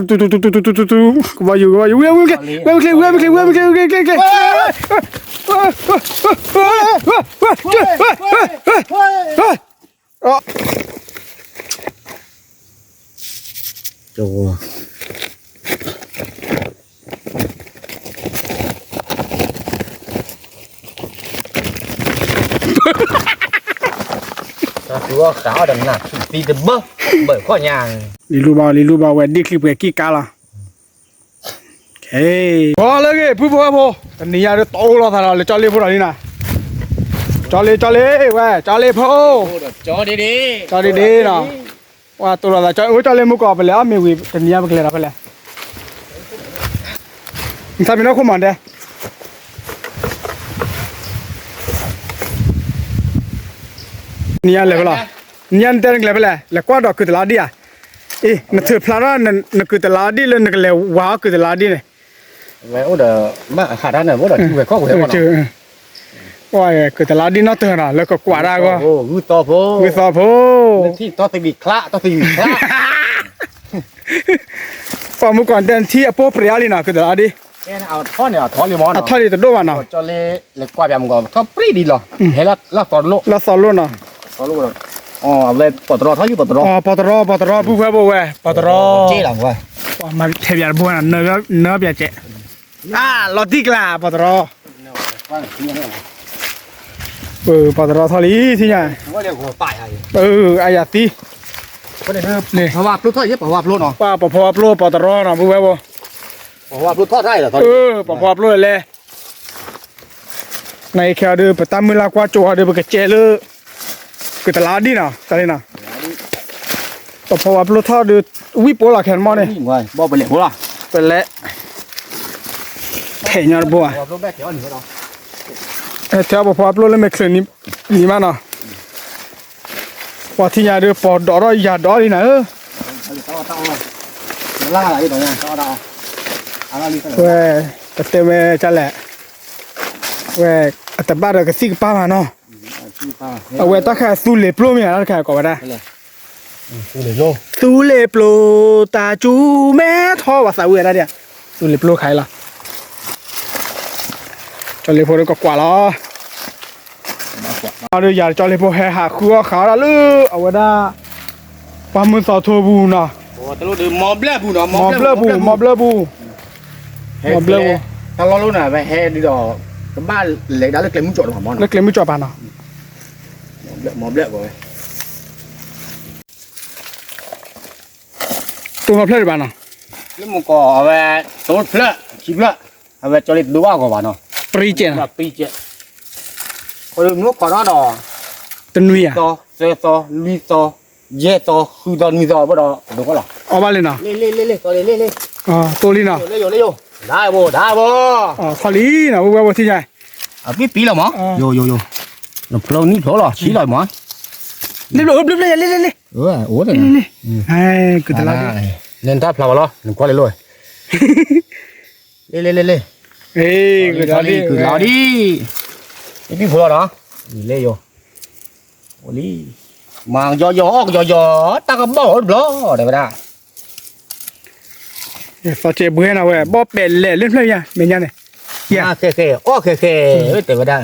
တူတူတူတူတူတူတူ ကဘီယူၤ ကဘီယူၤ ဝဲဝဲကျဲ ဝဲဝဲကျဲ ဝဲဝဲကျဲ ဝဲဝဲကျဲ ဝဲဝဲကျဲ ဝဲဝဲကျဲ လံၤလူဘၣ် လံၤလူဘၣ် ဝဲဒ့ၣ်ချံပှဲၤကံၣ်ကါလီၤ. ကီလၢဂ့ၤ ဖုဖိဝဲၢ်ဖိ, တနံၤညါဒ်တအိၣ်လိာ်သးဒီးလၢကၠီလ့ဖိဒီးလံနီၤ, ကၠီလ့ ကၠီလ့ ဝဲ ကၠီလ့ဖိ, ကၠီဒ့ဒ့နီၤ, ဝဲတိၢ်လိာ်သး ကၠီလ့မူကီၢ် ပလဲၤအီၣ်မ့ၤဝံၤ တနံၤညါပကလဲၤဒီးဖဲလဲၣ်, နထါမ့ၢ်နီၢ်ခိမၤဒဲ နံၤညါလဲၤဖဲလဲၣ်, နံၤညါနတဲနကလဲၤဖဲလဲၣ်, လဲၤကွၢ်ဒီးကုၢ်တလးဒံၣ်ဧါ, အ့ နထုးဖျါထီၣ် နကုၢ်တလးဒံၣ်လၢနကလဲၤဝၤအီၣ်ကုၢ်တလးဒံၣ်န့ၣ်, ဝဲအိၣ်ဒီး ဘၣ်ဟးတၢ်န့ၣ် အိၣ်ဒီးထံဝဲၤခီၣ်ဝဲ ကုၢ်တလးဒံၣ်နီၣ်တၢၤနီၤ လၢကကွၢ်ဒၣ်အဂီၢ်, ဂုၢ်သီဖိ, ဂုၢ်သီဖိ, ပှၤမူကီၢ်တဲနထံအပိၢ်ပြံၤအါလံနီၤ ကုၢ်တလးဒံၣ်, အထီၣ်ဒံးတဒိၣ်ဘၣ်နီၤ, လၢသီလိၣ်နီၤ, ပီၢ်တရီ, ပီၢ်တရီ, ပီၢ်တရီ ပုၢ်ဝဲၢ်ဖိဝဲ ပီၢ်တရီ, မၤထဲပၠးတဘိနီၤ, နၢပၠးကဲး, လီၤတံၢ်ကျါ ပီၢ်တရီ, ပီၢ်တရီထီၣ်လံ ထံၣ်ညါ, အယၤသံ, ပှၤဖီဝါပျိ ပီၢ်တရီနီၤ ပုၢ်ဝဲၢ်ဖိ, ပှၤဖီဝါပျိလဲၣ်လဲၣ် နအံၤခဲအံၤဒီး ပတၢ်မုၢ်လၢ်ကွၢ်စိအီၤဒီး ပကကဲလၢ ကုၢ်တလးဒံၣ်နီၤ တၢ်လံနီၤ, ပဖီဝါပျိထီၣ်ဒီး ဝံၣ်ပိလီၤခဲန့ၣ်မီၢ်န့ၣ်, ပလဲၤ ထဲးညီတဘိဧါ, ထဲပဖီဝါပျိလၢမဲာ်ချၢၣ်နံၤမးနီၤ, ပှၤထံၣ်ညါဒီး ပီၢ်ဒိးထီၣ်ယၤဒိးလံနၤဧၢ, ဝဲ ပတဲဝဲဒ်လဲၣ်, ဝဲ အတဘၣ်ဒီးကသံၣ်ကပၢ်မးနီၤ, အဝဲတၢ်ခါသူလ့ၤပျိမ့ၢ်ဧါ တၢ်တခါကိးဝဲဒၣ်, သူလ့ၤပျိ တၢ်စူၤမဲထီၣ်ဝဲသးဝံၣ်ဝဲဒၣ်ဒ်, သူလ့ၤပျိခါအံၤလီၤ, ကၠီလ့ဖိဒီးကကွၢ်လီၤ, ဒီးယၤကၠီလ့ဖိဟဲဟးဃုအီၣ်ဃးအီၣ်ဒၣ်လၢ အဝဲဒၣ် ပှၢ်မုၢ်သီထိပူၤနီၤ, မီဘျၢၣ်ပူၤ မီဘျၢၣ်ပူၤ မီဘျၢၣ်ပူၤ, တၢ်လီၢ်လၢနၤ ဝဲဟဲဒ်ဒီး ကဘၣ်လဲၤဒၣ်လၢကျဲမုၢ်ကၠီၣ်တမးမီၢ်နီၤ, လၢကျဲမုၢ်ကၠီၣ်ပၤနီၤ, မီဘျၢၣ်ဝဲ တိၢ်ဖျၢၣ်ဒံးဘၣ်နီၤ, လၢမုၢ်ကီၢ်အဝဲ တိၢ်ဖျၢၣ် ခံဖျၢၣ်, အဝဲကၠီလ့တဒိဘၣ်ဂီၤဘၣ်နီၤ, ပရံကဲးနီၤ, ပရံကဲး, အိၣ်မူခိးထီၣ်ဒီး တနွံဧါ, သၢသီ လွံၢ်သီ ယဲၢ်သီ ဃုသီ နွံသီ ဘၣ်ဒီး ဒိၣ်ကီၢ်လီၤ, အီၣ်ဘၣ်လံနီၤ, တိၢ်လံနီၤ, ဒါဘိ ဒါဘိ, ခီလံနီၤ ဝဲဝဲဝဲထံၣ်ညါ, အပံပံလီၤမး, ယိယိယိ, နဖျိနံၣ်ဖျိလီၤ ဆံလီၤမး, လ့ဘျိ ဘျိဘျိ လ့လ့လ့, အိၣ်လ့, ကုၢ်တလးဒံၣ်, နတၢ်ဖျါဝဲလီၤ နကွၢ်လ့လိၣ်, လ့လ့လ့လ့, ကုၢ်တလးဒံၣ် ကုၢ်တလးဒံၣ်, ပံပံဖျိလီၤနီၤ, လ့ယိ အိၣ်လံ, မၤကယီယီ အီၣ်ကယီယီ, တၢ်ကဘီၣ်လီၤတဘျီ တဲဝဲဒၣ်, သီကဲဘှဲနၤဝဲ ဘီၣ်ပဲာ်လဲၣ်လၢဖျၢၣ်ညါ မဲာ်ညါန့ၣ်, အီၣ်ဃဲဃဲ အီၣ်ဃဲဃဲ တဲဝဲဒၣ်,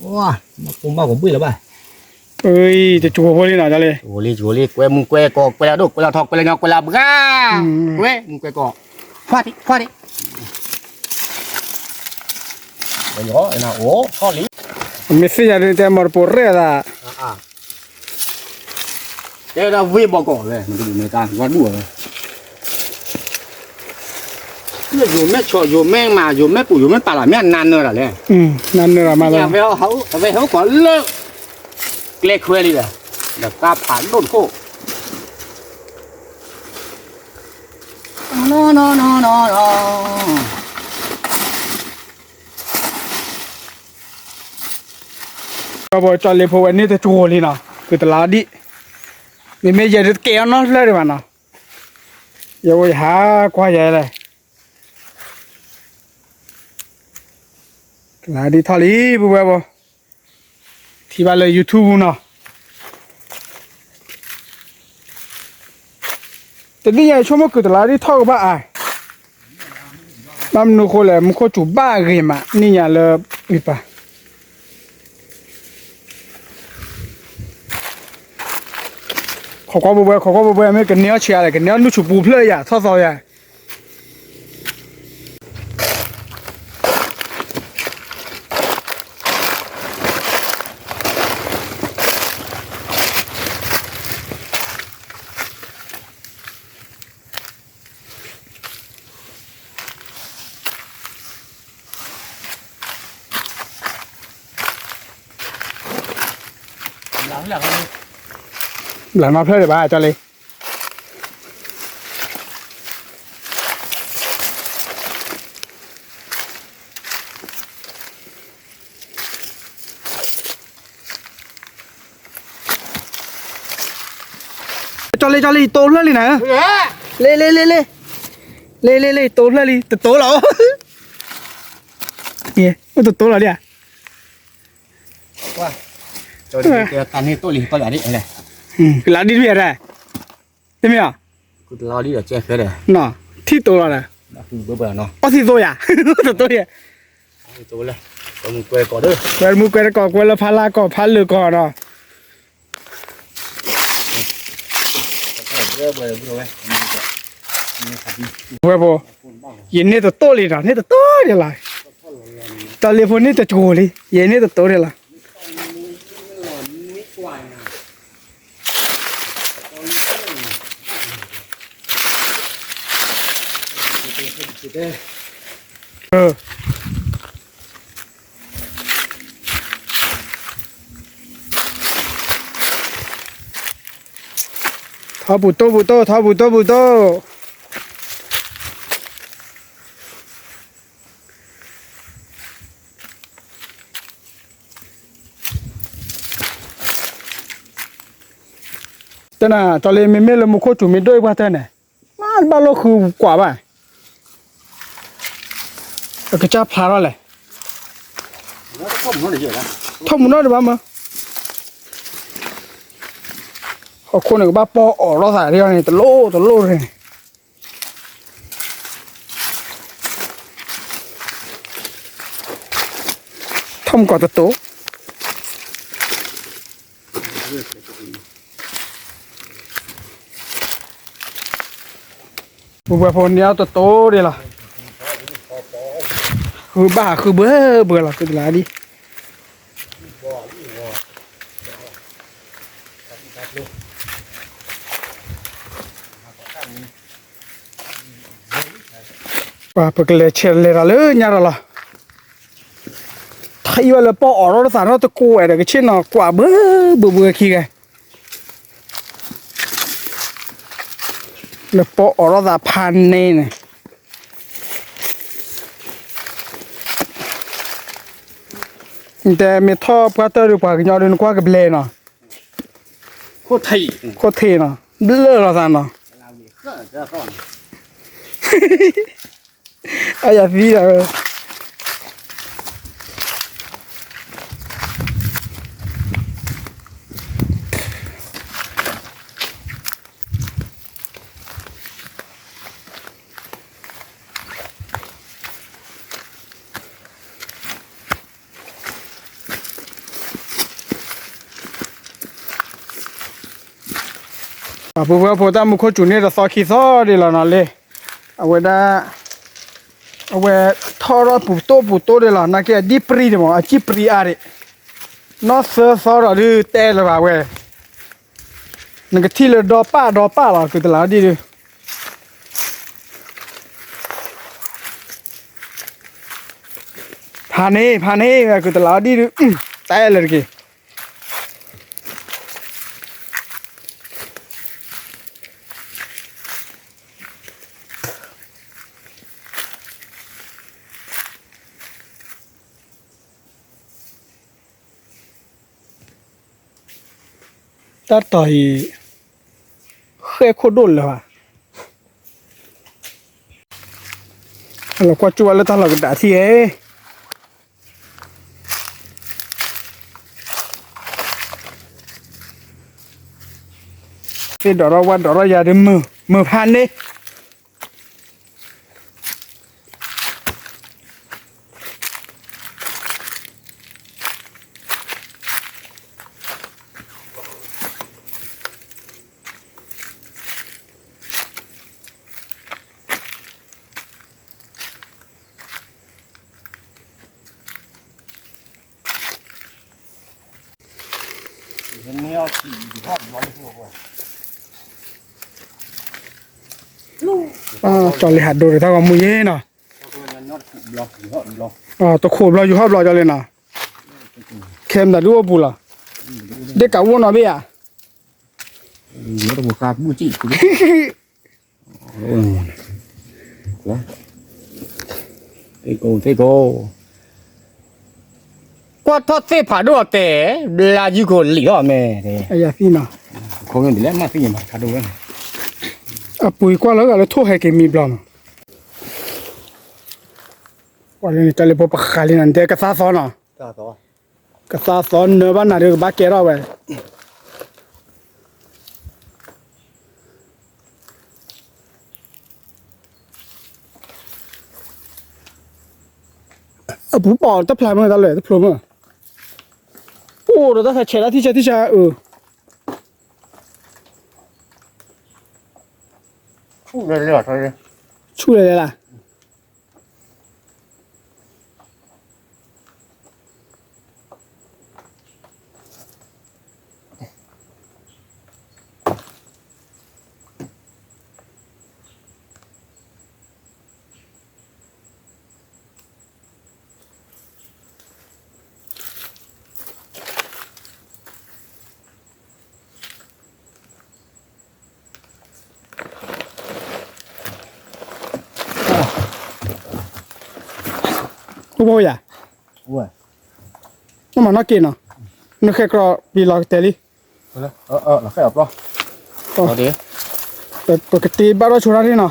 ဝါ, မၤကဘှံးလၢၤဘၣ်, တကိၤဖိလံနီၤ လံ, ကွဲမုၢ်ကွဲကီၢ် ကွဲလၢဒိၣ် ကွဲလၢထီ ကွဲလၢညီ ကွဲလၢဘှါ, ကွဲမုၢ်ကွဲကီၢ်, ခွါဒံ ခွါဒံ အိၣ်ထီၣ်လံ, မ့ၢ်သ့ၣ်ညါဒ်တဲမီၢ်တပိၤရဲၣ်သး, တဲဒၣ်ဝ့ၢ်ဘီကီၢ်ဝဲ မ့ၢ်တဒုးမ့ၢ်တၢ်ဝါဒူၣ်ဝဲ, ယိၤမဲၢ်ဆီၣ် ယိၤမဲၢ်မၤ ယိၤမဲၢ်ပူၤ ယိၤမဲၢ်ပာ်လီၤ မ့ၢ်အနါနၢၤတၢ်လဲၣ်, နါနၢၤတၢ်မးလီၤ, အဝဲဟဲအိၣ်ကီးလၢ ကျဲခွဲလံဒီး, ဒီးကါဖးဒိၣ်တခိၣ်, နီၤနီၤနီၤနီၤနီၤ ကၠီလ့ဖိဝဲန့ၣ်တကိၤလံနီၤ ကုၢ်တလးဒံၣ်, မ့မ့ၢ်ယဲဒုးတကဲအီၤနီတဖျၢၣ်ဒံးဘၣ်နီၤ, ယဲအိၣ်ယဟးကွၢ်ယဲလဲၣ်, တလးဒံၣ်ထီၣ်လံ ပုၢ်ဝဲၢ်ဖိ, ထံၣ်ဘၣ်လၢ YouTube ပူၤနီၤ. တသ့ၣ်ညါဆိကမိၣ်ကုၢ်တလါဒ်ထီၣ်ကဘၣ်အါ, ဘၣ်မနုၤဃိလဲၣ် မူခိၣ်စူၤဘၣ်ဂ့ၤမး န့ၢ်ညါလၢအံၤပၢ် ခိးကွၢ်ဘှဲဘှဲ ခိးကွၢ်ဘှဲဘှဲ မ့ၢ်ကန့ၢ်အီၣ်ဆံးအါလဲၣ် ကန့ၢ်အီၣ်နုၢ်ဆူၣ်ပူၤဖျၢၣ်ယၤ ထီၣ်သီယၤ ဘျးနီၢ်ဖျၢၣ်ဒံးဘၣ် ကၠီလံ ကၠီလံ ကၠီလံ တိဖျၢၣ်လံနၤ, လ့လ့လ့လ့, လ့လ့လ့ တိဖျၢၣ်လံ တတိလီၤ, အိၣ်တတိလီၤဒံးဧါ, ကလါဒ်တမ့ၢ်ဧါ, တမ့ၢ်ဧါ, ထံၣ်တိလီၤဒီး, အီၣ်သံသိယၤ, တတိယၤ, ကွဲမူကွဲတကီၢ် ကွဲလၢဖးလၢကီၢ် ဖးလၢကီၢ်ဒီး ဝဲဖိ, ယန့ၢ်တတိလံဒီး န့ၢ်တတိဒံးလီၤ, တၢ်လ့ဖိန့ၢ်တကိၤလံ ယန့ၢ်တတိဒံးလီၤ, ထီပူၤတိၢ်ပူၤတိၢ် ထီပူၤတိၢ်ပူၤတိၢ် တနၤ ကၠီလံ မ့မ့ၢ်လၢမူခိၣ်စူၤမ့ၢ်ဒိၣ်အံၤပှၤတၢ်န့ၣ် မ့ၢ်ဘၣ်လိၣ်ဃုကွၢ်ဘၣ်, အကစၢ်ဖျါထီၣ်လဲၣ်, ထီၣ်မူနီၣ်ဒံးဘၣ်မး, ဟီၣ်ခိၣ်န့ၣ်ကဘၣ်ပီၢ်အီၣ်ထီၣ်သးဒ်န့ၣ် တလိၣ်တလိၣ်န့ၣ် ထီၣ်မူကီၢ်တတိၤ ပူၤပှဲၤဖိန့ၢ်အီၣ်တတိၤဒံးလီၤ, ဃုဘၣ်ဟးဃုဘၢဘၢလီၤ ကုၢ်တလါဒ် ပကလဲၤဆဲးလဲၤဒီးလၢညါဒီးလီၤ, ထံၣ်ဝဲလၢပီၢ်အီၣ်ထီၣ်သးနီတကိးဝဲဒီး ကဆ့ၣ်နီၤကွၢ်ဘၢဘၢဘၢခံဂၤ လၢပီၢ်အီၣ်ထီၣ်သးဖးန့ၣ်န့ၣ်, နတဲမ့ၢ်ထီၣ်ပှၢ်တၢၢ်ဒီးပှၤကညီဒီးနကွၢ်ကဘျဲနီၤ, ခိၣ်ထံးနီၤ ဘျၢလီၤသးနီၤ, အယၤသံဒီး ပှၤပူၤဝဲဖိတၢ်မူခိၣ်စူၤန့ၣ် တသီခံသီဒံးလီၤနီၤလံ, အဝဲဒၣ် အဝဲထီၣ်ထီၣ်ပူၤတိၢ်ပူၤတိၢ်ဒံးလီၤ, နာ်က့အဒံၣ်ပြံဒံးမး အစံၣ်ပြံအါဒံး, နီၢ်သၢသီဒီးဒုးတဲလၢၤဘၣ်ဝဲ, နကထံၣ်လၢဒီပၢ်ဒီပၢ်လီၤ ကုၢ်တလါဒ်ဒုး ဖးန့ၣ် ဖးန့ၣ် ဝဲကုၢ်တလါဒ်ဒုး တဲလၢၤတက့ၢ်. တၢ်တီၤအံၤ ဃဲၣ်ခိၣ်ဒိၣ်လၢၤဘၣ်, လီၤကွၢ်ကၠူၣ်ဝဲလၢတၢ်လီၢ်ကဒးထံၣ်ဧၢ. သ့ၣ်ဒိးထီၣ်ဝၣ်ဒိးထီၣ်ယၤဒ်မုာ်မုာ်ဖးန့ၣ် ကၠီလ့ဟးဒိတၢ်ဂီၤမူယဲနီၤ, တခိၣ်ဘျီယူၤဟီၣ်ဘျီကၠီလ့နီၤ, ခဲမတၤဒုအိၣ်ပူၤလီၤ, ဒ့ၣ်ကးဝိၣ်နီၤဘ့ၣ်ဧါ ကွၢ်ထီၣ်သ့ၣ်ဖးဒိၣ်အတဲာ်, ဘျါယုၢ်ခိၣ်လံာ်ထီၣ်အမဲာ်, အပူၤကွၢ်လၢဂၤလၢထိၣ်ဟဲက့ၤမံဘျီနီၤ, ကွၢ်လၢကၠီလ့ဖိပဃးလံနီၤ တဲကသါသီနီၤ, ကသါသီနၢဘၣ်နၤဒီးကဘၣ်ကဲထီၣ်ဝဲ အပူၤပီၣ်တဖျါမ့ၢ်တၢ်လဲၣ်တဖျိမ့ၢ်, အိၣ်ဒီးတၢ်ဆဲးတၢ်ထံၣ်ဆဲးထံၣ်ဆဲးအၢ, ဆူၣ်လဲၤလဲၤလၢ အိၣ်ဘၣ်ယၤ, နမၤနီၣ်က့ၤနီၤ, နဃဲးကြၢးပံၤလီၤကတဲာ်လံ, ပကတ့ဘၣ်ထီၣ်ဆိတၢ်န့ၣ်နီၤ,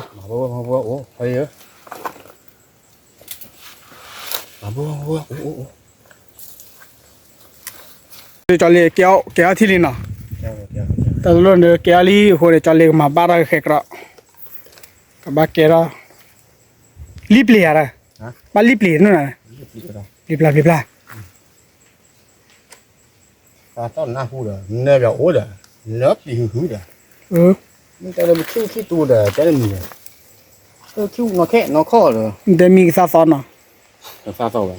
ကၠီလ့ကဲအီၣ်ထံလံနီၤ, တၢ်တလိၣ်န့ၣ်ကဲအီၣ်လံအဃိန့ၣ် ကၠီလ့ကမၤဘၣ်ထီၣ်ဃဲးကြၢး, ကဘၣ်ကဲထီၣ်, လံပျံၤဧါ, ဘၣ်လံပျံၤန့ၣ်, လံပျံၤပျံၤ သးသီၣ်နၢ်ဟူဒီး နၢပၠးအိၣ်ဒီး နၢပျံၤဟုဟုဒီး, မ့ၢ်တဲလၢပထံၣ်ထံၣ်တူဒီး တဲလၢမံၤဒီး, ထံၣ်နီၢ်ခဲနီၢ်ခီၣ်ဒီး, နတဲမံၤကသးသီနီၤ, ကသးသီဝဲ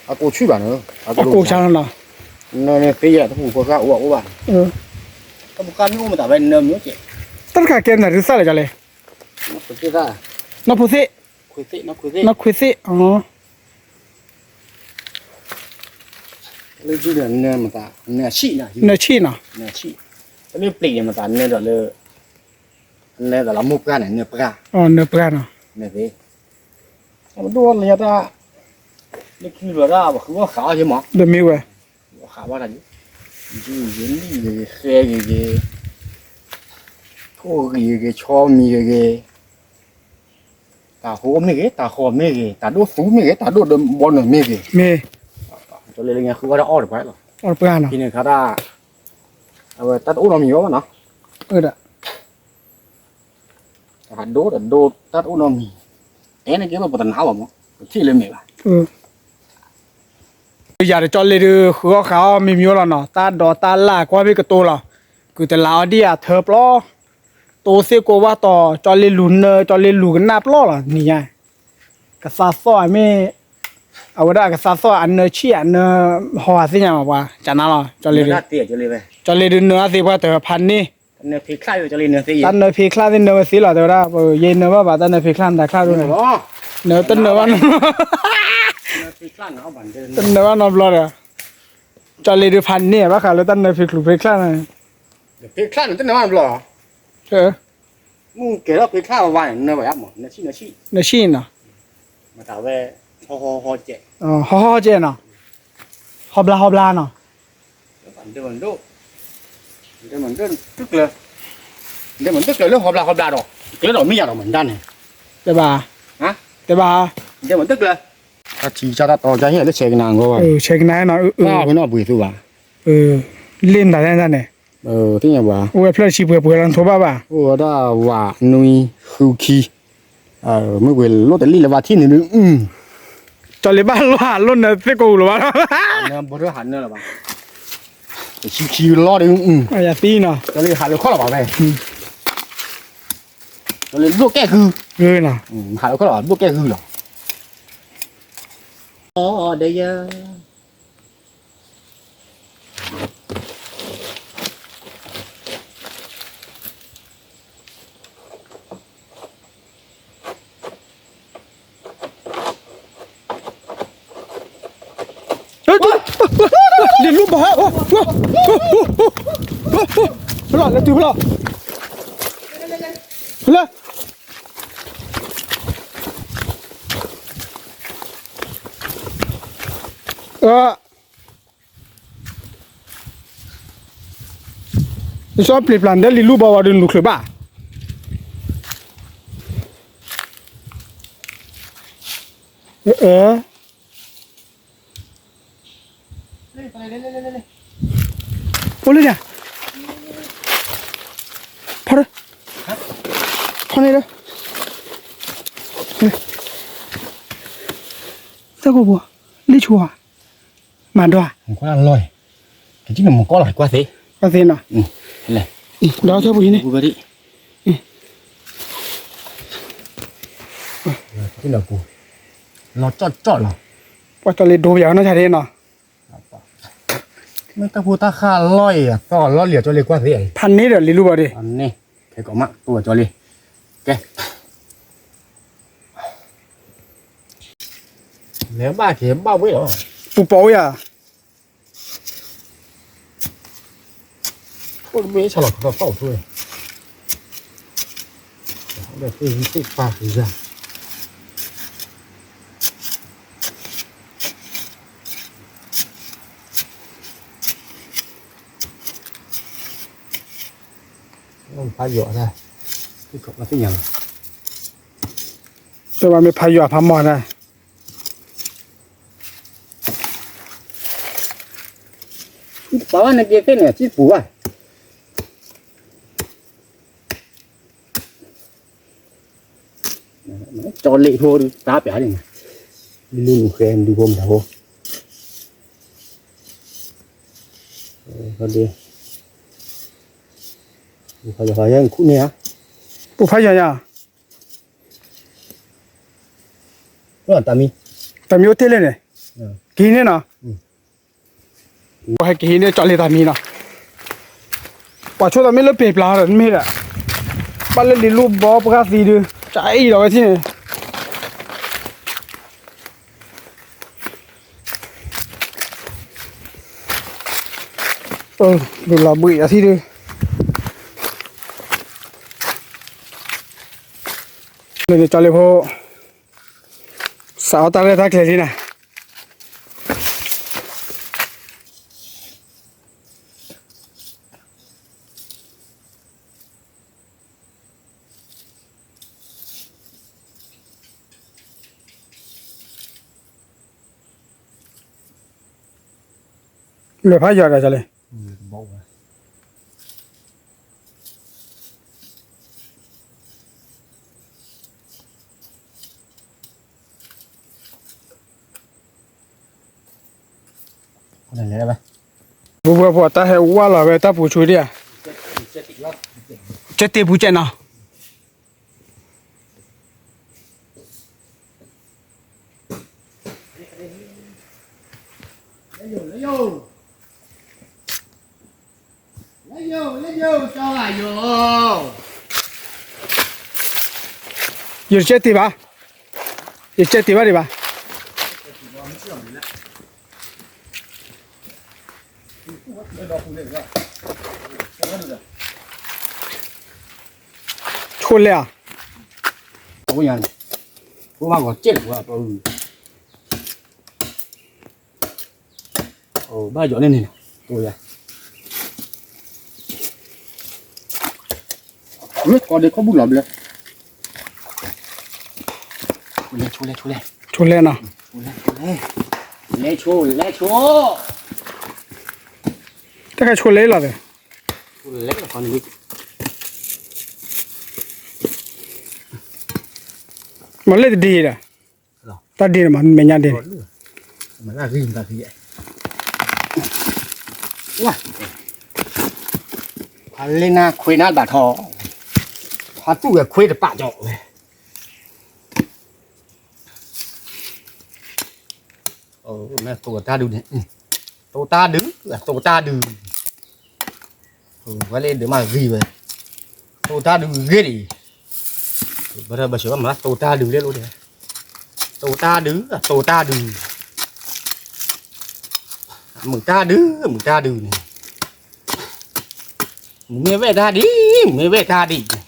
အကိးဆူၣ်ဘၣ်န့ၣ်, အကိးဆါနီၤ, နၢန့ၣ်သ့ယဲၢ်တပူၤ ပှၤဃၣ်အိၣ်ဘၣ်အိၣ်ဘၣ်, တပူၤဃၣ်မ့ၢ်အိၣ်မတၤဝဲနၢမ့ၢ်ကဲ, တၢ်တခါကဲမနုၤဒုးသၣ်လဲၣ်ကၠီလ့, နီၢ်ဖိသ့ၣ်, နီၢ်ဖိသ့ၣ်, နီၢ်ခွ့သ့ၣ်, နၢဆံၣ်, နၢဆံၣ်, တမ့ၢ်ပျံၤန့ၣ်မတၤနၢဒီးလၢ, နၢဒီးလၢမိၢ်ပှၢ်န့ၣ် နၢပှၢ်, နၢပှၢ်နီၤ, နၢသ့, အဒိၣ်လၢညါတၢ်, လၢခံလီၤတၢ်ပှၤဃုအီၣ်ဃးအီၣ်ယဲမး, တမ့ၢ်ဝဲ, ဃးဘၣ်တၢ်, ယုၢ်ဂ့ၤလံၣ်ဂ့ၤ ဃဲဂ့ၤဂ့ၤ, ထိၣ်ဂံၤဂ့ၤ ဆီမံၤဂ့ၤဂ့ၤ, တၢ်ဟိမ့ၢ်ဂ့ၤ တၢ်ဃီမ့ၢ်ဂ့ၤ တၢ်ဒိၣ်သူမ့ၢ်ဂ့ၤ တၢ်ဒိၣ်ဘီနုာ်မ့ၢ်ဂ့ၤ, မ့ၢ်, ကၠီလ့လၢညါဃုဝဲဒၣ်အီၣ်တပှၢ်လီၤ, အီၣ်တပှၢ်နီၤ, ဖဲန့ၣ်ခါတၢ်, အဝဲတၢ်တအိၣ်နီတမံၤဘၣ်နီၤ, တၢ်ဒိၣ်တဒိၣ်တၢ်တအိၣ်နီတမံၤ, အဲန့ၣ်ကဲဘၣ်ပတနာ်ဘၣ်မး ပထံၣ်လၢမဲာ်ဘၣ်, ယၤဒီးကၠီလ့ဒုး ဃုအီၣ်ဃးအီၣ်မ့ၢ်မ့ၢ်လီၤနီၤ တၢ်ဒိးတၢ်လၢ်ကွၢ်မ့ၢ်ကတိၤလီၤ, ကုၢ်တလးအီဒံၣ်အထၢပျီ, တိသ့ၣ်ကိးဝၣ်တီၤ ကၠီလ့လူၤနၢ ကၠီလ့လူၤကနၣ်ပျီလီၤ နံၤညါ, ကသးသီၣ်အမ့ၢ်, အဝဲဒၣ်ကသးသီၣ်အနၢဆံၣ်အနၢဟီအသ့ၣ်ညါမးပှၤ ကနါလီၤ ကၠီလ့ဒုး, ကၠီလ့ဒုးနၢအသ့ပှၤတဖးန့ၢ် တၢ်နၢဖံးချၣ်သ့ၣ်နၢဝဲသ့လီၤ တဲဝဲဒၣ် ပယဲနၢဘၣ်ဘၣ် တၢ်နၢဖံးချၣ်နတၢ်ချၣ်ဒိၣ်န့ၣ်, နတနၢဘၣ်နီတဘျီ, တနၢဘၣ်နီတဘျီဒီး, ကၠီလ့ဒုးဖးန့ၢ်ဘၣ်ဃးလၢတၢ်နၢဖံးချၣ်ဖံးချၣ်န့ၣ်, ဖံးချၣ်န့ၣ်တနၢဘၣ်နီတဘျီ, မ့ၢ်ကဲထီၣ်ဖံးချၣ်ဝဲန့ၣ် နၢဘၣ်ယါမး နၢဆံၣ်နၢဆံၣ်, နၢဆံၣ်နီၤ, မတၤဝဲ, ဟီဟီဟီကဲး, ဟီဟီကဲးနီၤ, ဟီဘျါဟီဘျါနီၤ, ဒဲမတကျၢၤ, ဒဲမတကျၢၤလၢဟီဘျါဟီဘျါဒီး, ကျၢၤဒီးမ့ၢ်ယၤဒီးမတၤန့ၣ်, တဲဘၣ်, တဲဘၣ်, ဒဲမတကျၢၤ, တၢ်ထံကစၢ်တၢ်တီကစၢ်ဟ့ၣ်လၢဆဲးကနါအဂီၢ်ဘၣ်, ဆဲးကနါနီၤ, တၢ်ဖဲနီၣ်ဘှံးသူဘၣ်, လ့ၣ်မတၤလဲၣ်န့ၣ်, သ့ၣ်ညါပှၤ, အိၣ်ဝဲဖျၢၣ်ဆံပှဲၤပှဲၤလီၤနထိဘၣ်ဘၣ်, အိၣ်ဝဲဒၣ်ဝးနွံဃုခံ, မ့ၢ်ပှဲၤလိၣ်တလံၣ်လၢၤဘၣ်ထံၣ်န့ၣ်ဒုး, ကၠီလ့ၤဘၣ်လိၣ်ဟးလိၣ်နသ့ၣ်ကိးပူၤလၢၤဘၣ်, ဘီထၢၣ်ဟးနၢလၢၤဘၣ်, တဆံခံလီၤဒုး, ယသံနီၤ, ကၠီလ့ၤဟးလိာ်ခီၣ်လီၤဘၣ်ဝဲ, ကၠီလ့ၤဘျိၣ်ကဲၣ်ဃု, ဟးလိာ်ခီၣ်လီၤဘၣ်ဘျိၣ်ကဲၣ်ဃုလီၤ. လံၤလူၢ်ဘီ, ဖလီၤလဲၤတုၤဖလီၤ, ဖလီၤ, စီၤပျံၤပျၢ်ဒဲလံၤလူၢ်ဘီဝဲဒုးနုာ်ချုးဘၣ်, အိၣ်လၢဒၣ်, ဖီ, ဖီန့ၣ်လၢ, တၢ်ကိးပူၤ, လ့ၣ်ဆိဧါ, မၤဒွး, လီၤ, ကနမကီလီၤကွၢ်သ့, ကွၢ်သ့နီၤ, ဒီးထၢပူၤဟံးန့ၣ်, လီၤကၠီၣ်ကၠီၣ်လီၤ, ပှၤကၠီလ့ၤဒိပယီၤနီၢ်ဆါဒ့နီၤ, မ့ၢ်တၢ်ဖိတၢ်ဃၢ်လီၤအံၤအသီလီၤလံၤအကၠီလ့ၤကွၢ်သ့အံၤ, ဖးန့ၢ်ဒီးလံၤလူၢ်ဘီဒ့, ဖဲကိးမး ပကၠီလ့ၤ, ကဲ လဲၤဘၣ်က့ၤဘၣ်ဝဲလီၤ, ပူၤပိာ်ဝဲယၤ, အိၣ်တဘ့ၣ်ဆၣ်လီၤကသီၣ်အိၣ်ဆိ, သ့ၣ်သ့ၣ်ပၢ်ကယၤ ဖးယွၤ, တဲဘၣ်မ့ၢ်ဖးယွၤဖးမီၢ်ဒၣ်, ပှၤဘၣ်နက့ၤသ့ၣ်န့ၣ် စံပူၤဘၣ်, ကၠီလ့ၤဖိတၢ်ပျၢ်န့ၣ်, လူၤနုာ်ဃဲဒုဖိမတၤဖိ, ဖးယွၤ, ဖးယွၤန့ၣ်ဧါ, ပူၤဖးယွၤယၤ, တၢ်မံ, တၢ်မံအိၣ်တ့ၢ်လၢန့ၣ်, ကဟံးန့ၣ်နီၤ, ပှၤဟဲက့ၤဟံးန့ၣ်ကၠီလ့ၤတၢ်မံနီၤ, ပှၤဆိတၢ်မ့ၢ်လၢပ့ၤပျၢ်ဒီးမ့ၢ်ဒီး, ဘၣ်လၢလံၤလူၢ်ဘီပှၢ်သံဒုး, ကအံၤဒီးဝဲထံၣ်န့ၣ် ဒုးလီၤဘှံးအထံၣ်ဒုး, လၢန့ၣ်ကၠီလ့ၤဖိ, စးအီၣ်တၢ်ရဲၣ်တၢ်ကျဲၤလံနၤ လဲၤဖးယွၤဒီးကၠီလ့ၤ, ပူၤပူၤပူၤ တၢ်ဟဲဝါလီၤဝဲတၢ်ပူၤဆူဒံဧါ, ကဲတ့ၢ်ပူၤကဲနီၤ ယကဲတ့ၢ်ဘၣ်, ယကဲတ့ၢ်ဘၣ်ဒံးဘၣ်, ဆိလဲၣ်ဧါ, ဘၣ်ယီၤန့ၣ်န့ၣ်, မ့ၢ်ကီဒ့ခီၣ်ဘူၣ်လီၤဘျဲ, ဆိလဲၣ်နီၤ လဲၤ, လဲၤဆိ, လဲၤဆိ, တၢ်ကဆိလဲလီၤသ့, လဲၤ, မၤလၢတဒ့ဒီး, တၢ်ဒ့န့ၣ်မၤမဲာ်ညါဒ့န့ၣ်, လၢနၤခွ့နၤဘၣ်ထီၣ်, ဟးသူၣ်ဝဲခွ့တပာ်ကၠီဝဲ မ့ၢ်သိတၢ်ဒုးန့ၣ်, သိတၢ်ဒုး, သိတၢ်ဒုး, ဝဲလၢဒုးမးဂ့ၤဝဲ, သိတၢ်ဒုးဂ့ၤဒံး, ဘၣ်ဆၢဘၣ်မၤသိတၢ်ဒုးလၢလိၣ်ဒဲး, သိတၢ်ဒုး, သိတၢ်ဒုး, မုာ်တၢ်ဒုး, မုာ်တၢ်ဒုးန့ၣ်, မ့ၢ်ဝဲတၢ်ဒ်, မ့ၢ်ဝဲတၢ်ဒ်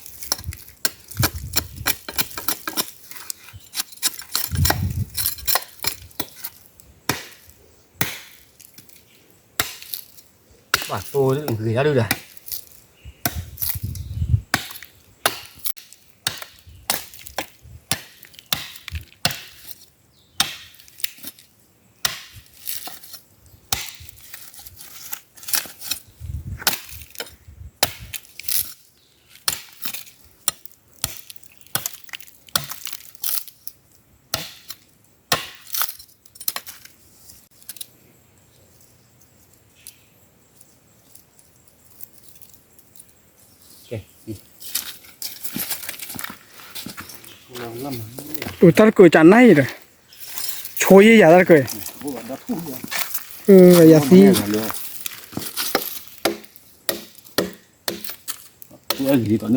ဘၣ်သိဂ့ၤတၢ်ဒုးဒီး, တၢ်တကၢၢ်ကနၣ်အံၤဒီး, ဆိယဲယၤတၢ်တကၢၢ်, ယသံ လ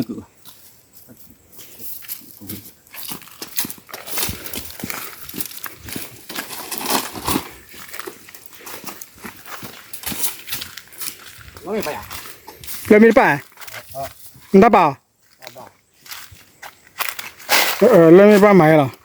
ၢမ့ၢ်တပၣ်, နတၢ်ပာ်အီၤ, လၢမ့ၢ်တပၣ်မၤလီၤ.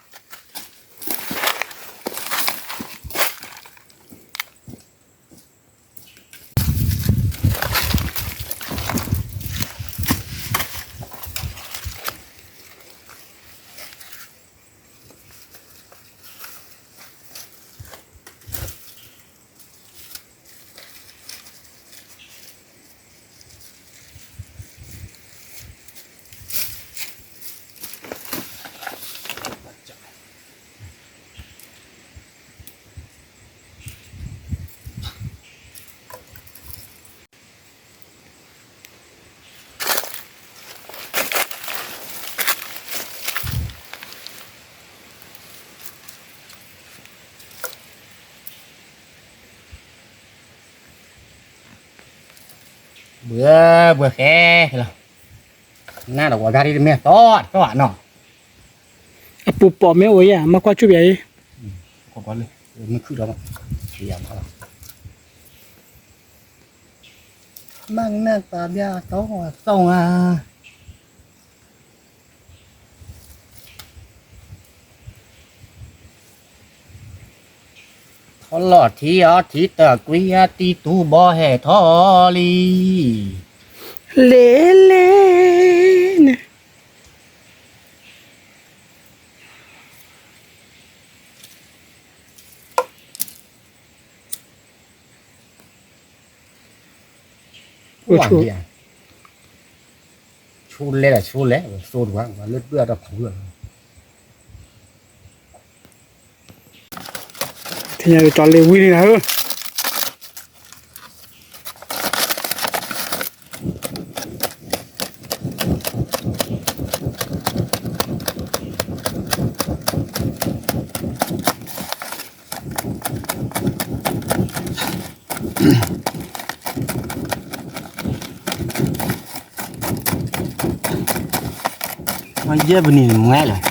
ဘှဲဘှဲဃဲလီၤ, နၢ်ဒီးဝဲဂၤဒ်တမ့ၢ်သီတၢ်နီၤ, အပူၤပိာ်မ့ၢ်အိၣ်ယဲၢ် မၤကွၢ်ဆူၣ်ပယၤအံၤ, မ့ၢ်ခုၣ်ဒီး, မၤနၢ်သးဘၣ်သီသီဧါ ထီလီၤထံအီထံတကွံအတံၤတူၢ်ဘီဟဲထီၣ်လံ, လဲၤလဲၤန့ၣ်, ဆိလဲလၢဆိလဲ, ဆိတဝၤလၢတၢ်ဖးဝံၤ ထံၣ်ညါကၠီလ့ဝံလံနၤဧၢ, ယဲၢ်ပနံၤန့ၣ်မွဲလီၤ.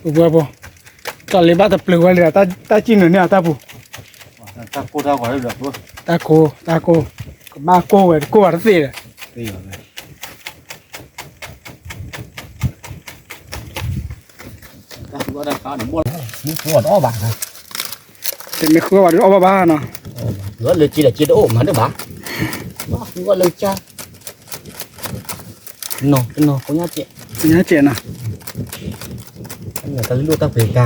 ပှၤဖိ, တၢ်လ့ဘၣ်တပျုာ်ဝဲလၢ တၢ်စံၣ်နုာ်န့ၢ်အတၢ်ပူၤ, တၢ်ကိၢ်, တၢ်ကိၢ်, ကဘၣ်ကိၢ်ဝဲ တကိၢ်ဘၣ်တသ့ဒီး, တမ့ၢ်ဃုဘၣ်ဒီးအီၣ်ဘၣ်ဘၣ်, တမ့ၢ်ဃုဘၣ်ဒီးအီၣ်ဘၣ်ဘၣ်နီၤ, လၢက့ဒီးက့တအိၣ်မၤဒၣ်ဘၣ်, ဃုဘၣ်လၢကၢ်, နီၤ, နီၤ, ညါကဲနီၤ, တၢ်လၢတၢ်ပှ့ၤကါ,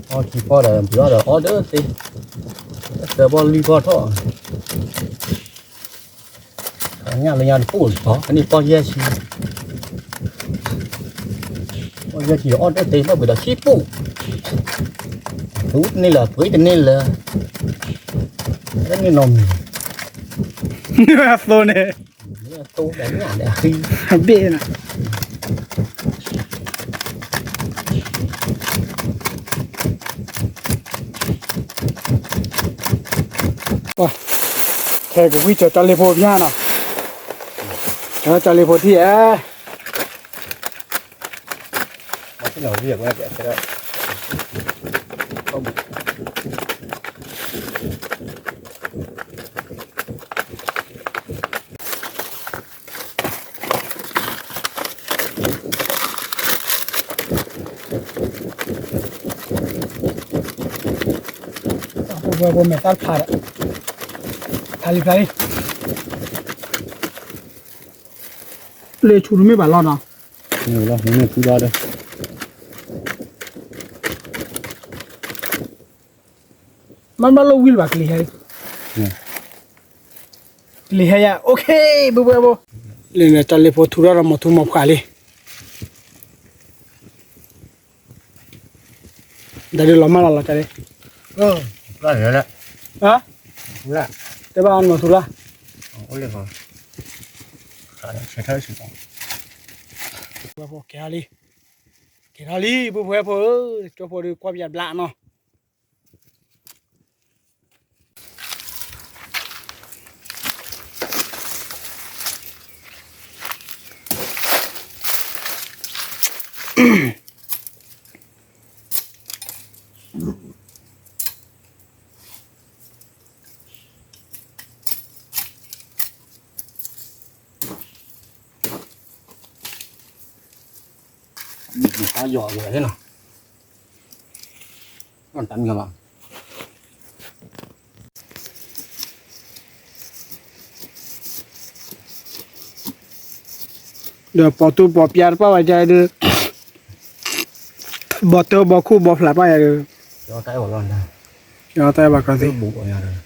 အီထံဖီဒီး ဘုးအီၣ်ဒီးအီၣ်ဒၢသ့, တၢ်သၢဘီလွံၢ်ဘီထီၣ် ညၣ်လၢညါတပူၤလီၤ, အန့ၣ်ပီၢ်ယဲၢ်ဆံ, ပီၢ်ယဲၢ်ဆံဒီးအီၣ်တၢ်သ့ဘၣ်ပှ့ၤဒီးခံပူၤ, သူတန့ၢ်လၢၤ ပှ့ၤတန့ၢ်လၢၤ, တန့ၢ်နီတမံၤ, အသိန့ၣ်, အဘ့ၣ်နီၤ ခဲကဝံၣ်ကၠီၤတၢ်လ့ဖိဖၠၣ်နီၤ, ကၠီၤတၢ်လ့ဖိထံၣ်ဧါ, ပဝဲပမဲာ်သၣ်ဖျါဒီး, ဖျါလံဖျါလံ, လၢဆူတမ့ၢ်ဘၣ်လီၢ်နီၤ, မ့ၢ်လီၢ်မ့ၢ်ဆူဒီး, မ့ၢ်ဘၣ်လီၢ်ဝံၤလၢၤဘၣ်ကလံၤဟဲ, ကလံၤဟဲယၤ okay, ပဝဲပ, လၢန့ၣ်တၢ်လ့ဖိထူထီၣ်ဒီးမီၤထူမီၤဖှးလံ တၢ်ဒုးလီၤမၢ်လီၤလီၤတၢ်ဒုး, ဟါ, တဲဘၣ်အီၤနီၢ်ထူလၢ်, ကဲထီၣ်လံ, ကဲထီၣ်လံ, ပှၤဖိဧၢ, ကၠိဖိဒီးကွၢ်ပယါဘျါနီၤ. တၢ်ယီၤယီၤန့ၣ်လီၤ, တၢ်မံၤဘၣ်, ဒီးပိာ်တူၢ်ပိာ်ပျါတပၣ်ဝဲဒၣ်ဒီး, ဘီတၢ်ဘီခူၣ်ဘီဖျးပၣ်ယၤဒီး, တၢ်ဘၣ်ကီသ့ၣ်,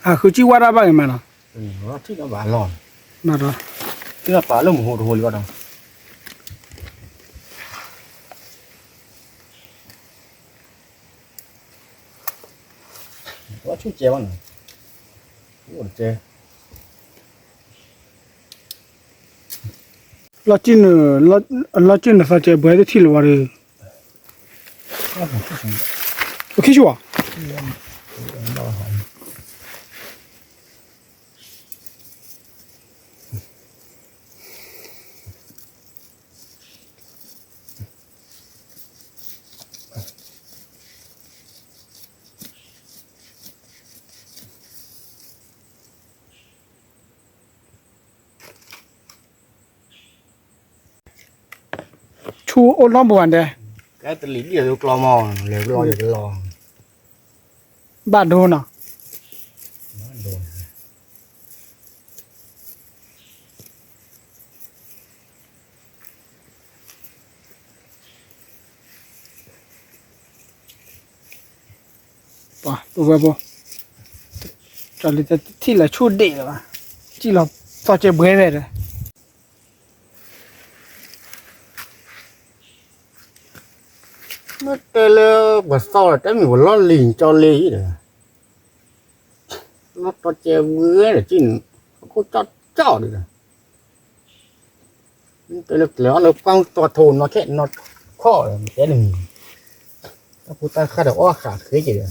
အဃုစံၣ်ဝါဒၣ်ဘၣ်ဂ့ၤမးနီၤ, ထံၣ်ဘၣ်လီၤ, ထံၣ်ဘၣ်ပာ်လၢမူဟိတဟိလံဘၣ်ဒီး ဆူၣ်ကဲဘၣ်နီၤ, အိၣ်တကဲ, လီၤကၠံၣ်နုာ်, လီၤကၠံၣ်နုာ်သီကဲဘှဲတထံၣ်လၢၤဝဲဒီး, ပခံဆူၣ်ဧါ. ဆူၣ်အိၣ်နီတပူၤဘၣ်ဒဲး, ကဲတလံၤဒ်သိးကျီမီၤ လဲၤကလီယကလီ, ဘၣ်ဒိနီၤ, ပဝဲပ, တၢ်လၢတထံၣ်လၢဆူၣ်ဒ့ၣ်လၢၤဘၣ်, စံၣ်လီၤသီကဲဘှဲဝဲဒီး မ့ၢ်တဲလၢပှၤသီၣ်ဒီး တမ့ၢ်ပှၤလီၢ်လံၤကၠီလ့ၤဒီး, လီၢ်သီကဲဘှဲဒီး စံၣ်န့ၣ် အခိၣ်ကၠီကၠီဒီး, မ့ၢ်တဲလၢကျဲၤအီၣ်လၢပှၢ်တီထိနီၢ်ခဲနီၢ်ခီၣ်ဒီး တဲတမံၤ, တၢ်ဖိတၢ်ဃၢ်ဒီးအီၣ်ဃာ်ဃ့က့ၤဒီး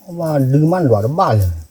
အဝဲဒုးမးလွးတဘၣ်လၢၤ,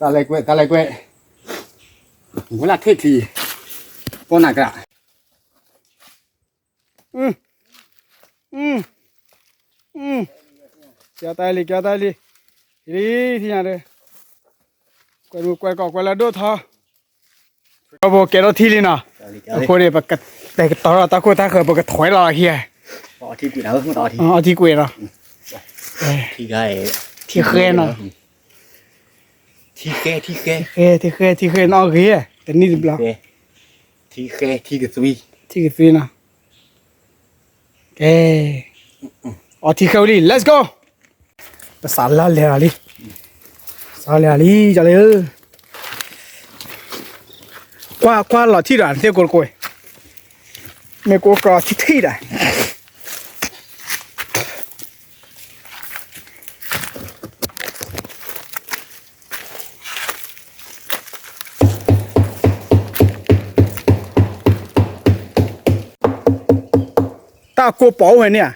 တၢ်လဲၤကွဲး တၢ်လဲၤကွဲး, ဝဲလၢထံၣ်ချံ, ပီနၤကြး, ကၢတၢ်လံ ကၢတၢ်လံ, လံ ထံၣ်ညါဒီး, ကွဲးကွဲးကီး ကွဲးလၢဒိၣ်ထီၣ်, ကီၢ်ပူၤကဲထီၣ်ထံလံနီၤ, အဃိန့ၣ် ပကတဲာ်ကတီၤထီၣ်တၢ်ခိၣ်တၢ်ဃၢၤ ပကထွဲလီၤဟံၣ်, အီထံကွံာ်နီၤ, ထံဃဲနီၤ, ထံဃဲ ထံဃဲ ထံဃဲနီၤ အဂ့ၤ, တနံၣ်တဘျီ, ထံကသွံနီၤ, ကဲ, အီထံဃဲဝံၤလံ let's go. ပစးလီၤလဲၤလီၤလံ, စးလီၤလဲၤလီၤလံ ကၠီလ့ဧၢ, ကွၢ် ကွၢ်လီၤထံၣ်ဒီး နသ့ၣ်ကိးတကိး, မ့ၢ်ကိးကီးထံၣ်ထံၣ်ဒီး တၢ်ကိးပိာ်အိၣ်ဝဲန့ၣ်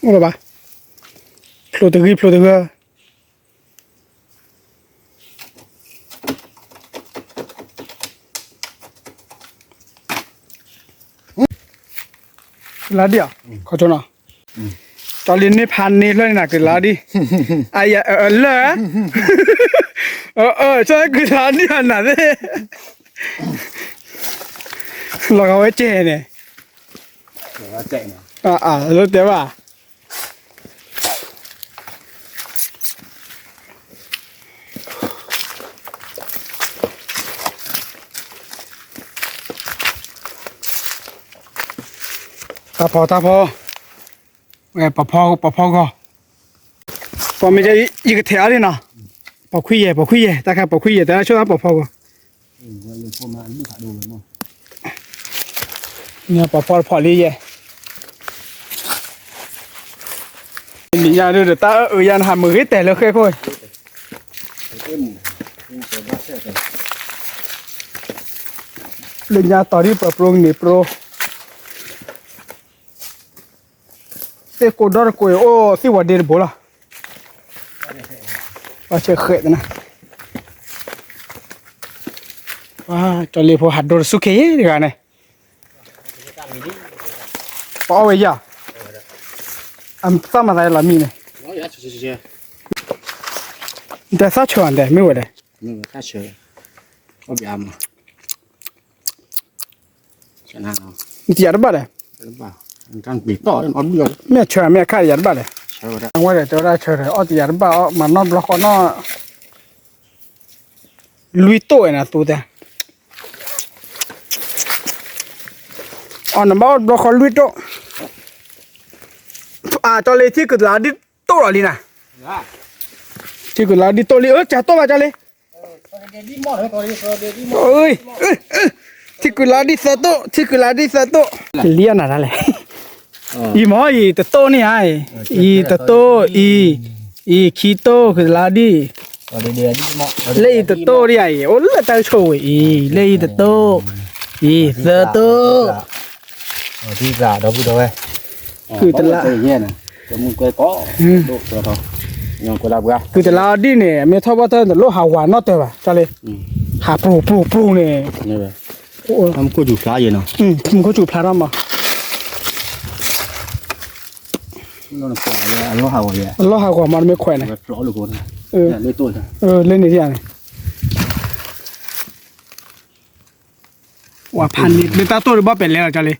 ဧါ. အိၣ်လၢၤဘၣ်, ဖျိတဂံၢ်ဖျိတဂၤ ကလါဒံၣ်ဧါ, ခီဆိနီၤ, ကၠီလံန့ၢ်ဖးန့ၢ်ဖျၢၣ်န့ၣ်နၤ ကလါဒံၣ်, အယၤအလၢၢ်, အၢ ကၠီကလါဒံၣ်အနၤသ့ၣ်, လီၤဂာ်ဝဲကဲန့ၣ်, အၢ အၢ လၢတဲဘၣ် တၢ်ဖီ တၢ်ဖီ ပဖီ ပဖီဂီၤ ပမ့ၢ် ယကထဲးအါဒ်နီၤ ပိာ်ခွံယဲၢ် ပိာ်ခွံယဲၢ် တၢ်ခါပိာ်ခွံယဲၢ် တၢ်ဆိၣ်တၢ်ပိာ်ဖီဂီၤ ပိာ်ဖီတဖီလံယဲၢ် နံၤညါဒုးဒီးတၢ်အၢအၢယါနဟးမုာ်ဂ့ၤတဲာ်လၢဃဲခိၣ် လၢညါတီၤဒ်ပပြိကန့ၢ်ပြိ သ့ၣ်ကိးဒီတကိးအံၤအိၣ်သ့ၣ်ဝီၤဒ့တဘိလီၤ ဘၣ်ဆဲးဃဲးသနၤ ကၠီလ့ဖိဟးဒိတစူၢ်က့ၤတဂၤန့ၣ် ပအီၣ်ဝဲယၤ အသၣ်မၤသးလီၤမံန့ၣ် နတဲသၣ်ဆၢအတဲမ့ၢ်ဝဲဒၣ် နတယၤတဘၣ်ဒီး မ့ၢ်ဆၢမ့ၢ်အခါယၤတဘၣ်ဒီး အဝဲဒီးတဲဝဲဒၣ်ဆၢဒီး အီၣ်တယၤတဘၣ်အီၣ်မၤနီၢ်ဘျီဃီနီၢ် လွံၢ်တိၣ်ဝဲန့ၣ်သူတဲ အီၣ်နဘၣ်အီၣ်ဘျီဃီလွံၢ်တိၣ် အကၠီလ့ ထံၣ်ကုၢ်တလးဒ်တိၣ်လီၤလံနၤ ထံၣ်ကုၢ်တလးဒ်တိၣ်လံ အၢ ကၢ်တိၣ်ဘၣ်ကၠီလ့ ထံၣ်ကုၢ်တလးဒ်သၢတိၣ် ထံၣ်ကုၢ်တလးဒ်သၢတိၣ် လံအနၤဒၣ်လဲၣ် အံၤမ့ၢ်အံၤတတိၣ်န့ၣ်ဧါ အံၤတတိၣ် အံၤ အံၤခံတိၣ် ကုၢ်တလးဒ် လၢအံၤတတိၣ်ဒ်အံၤ အိၣ်လၢတၢ်ဆိၣ်ဝဲအံၤ လၢအံၤတတိၣ် အံၤသၢတိၣ် ကုၢ်တလး ကုၢ်တလးအီၤဒ်န့ၣ် မ့ၢ်ထီၣ်ဘၣ်တၢ်တလိၣ်ဟးဝးနီၢ်တၢၤဘၣ် ကၠီလ့ ဟးပျိၣ်ပျိၣ်ပျိၣ်န့ၣ် မူခိၣ်စူၤဖျါယဲနီၤ မူခိၣ်စူၤဖျါထီၣ်မး အလီၢ်ဟးဂီၤမး တမ့ၢ်ခွဲးန့ၣ် လၢန့ၣ်ဒ်န့ၣ် ဝဲဖးန့ၣ် လၢတၢ်တိၢ်ဒီးဘီၣ်ပဲာ်လဲၣ်လီၤ ကၠီလ့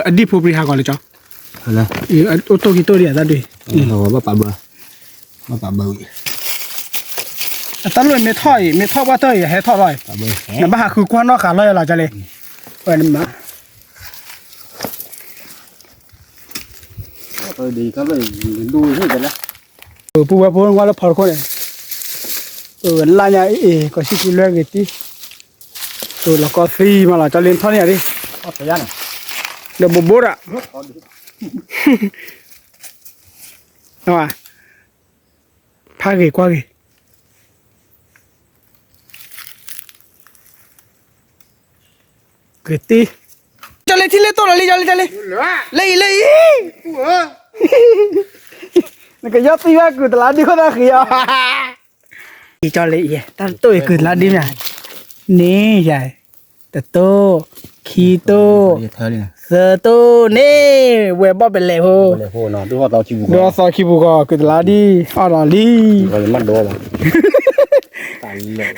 အဒံၣ်ဖိပြံဟးဂီၤလၢကၠီ အိၣ်တိၢ်ခံတိၢ်ဒံးအတၢ်ဒုး ဘၣ်ပာ်ဘၢ ဘၣ်ပာ်ဘၢဝံၤ အတၢ်လိၣ်မ့ၢ်ထီၣ်အံၤ မ့ၢ်ထီၣ်ဘၣ်တၢ်အံၤ ဟဲထီၣ်လီၤအံၤ နဘၣ်ဟးဃုကွၢ်နီၣ်ဃာ်လီၤယလီၤ ကၠီလ့ ဝဲနမၤ ပုၢ်ဝဲၢ်ဖိဝဲလၢဖီတခိၣ်န့ၣ် လၢညါအံၤ ကီၢ်ဆံၣ်ကံလွဲဂ့ၤတံၢ် လီၤကီသံမးလီၤ ကၠီလ့ထီၣ်န့ၣ်ယၤဒ် ဒီးဘိးဘိးဒၣ် ဖးဂ့ၤကွၢ်ဂ့ၤ ဂ့ၤတံၢ် ကၠီလ့ထံၣ်လၢတိၢ်လီၤလံ ကၠီလ့ ကၠီလ့ လၢအံၤ လၢအံၤ နကယီၢ်သံဘၣ်ကုၢ်တလးဒ်ခိၣ်သၣ်ဃံအီၤ ကၠီလ့ တၢ်တတိၢ်အံၤကုၢ်တလးဒ်မး န့ၣ်ယၤ တတိၢ် ခံတိၢ် သၢတိၢ်န့ၣ် ဝဲဘီၣ်ပဲာ်လဲၣ်ဖိ ဒိသီခံပူၤဂီၢ် ကုၢ်တလးဒ် အီၣ်ဒီးလံ ဒီး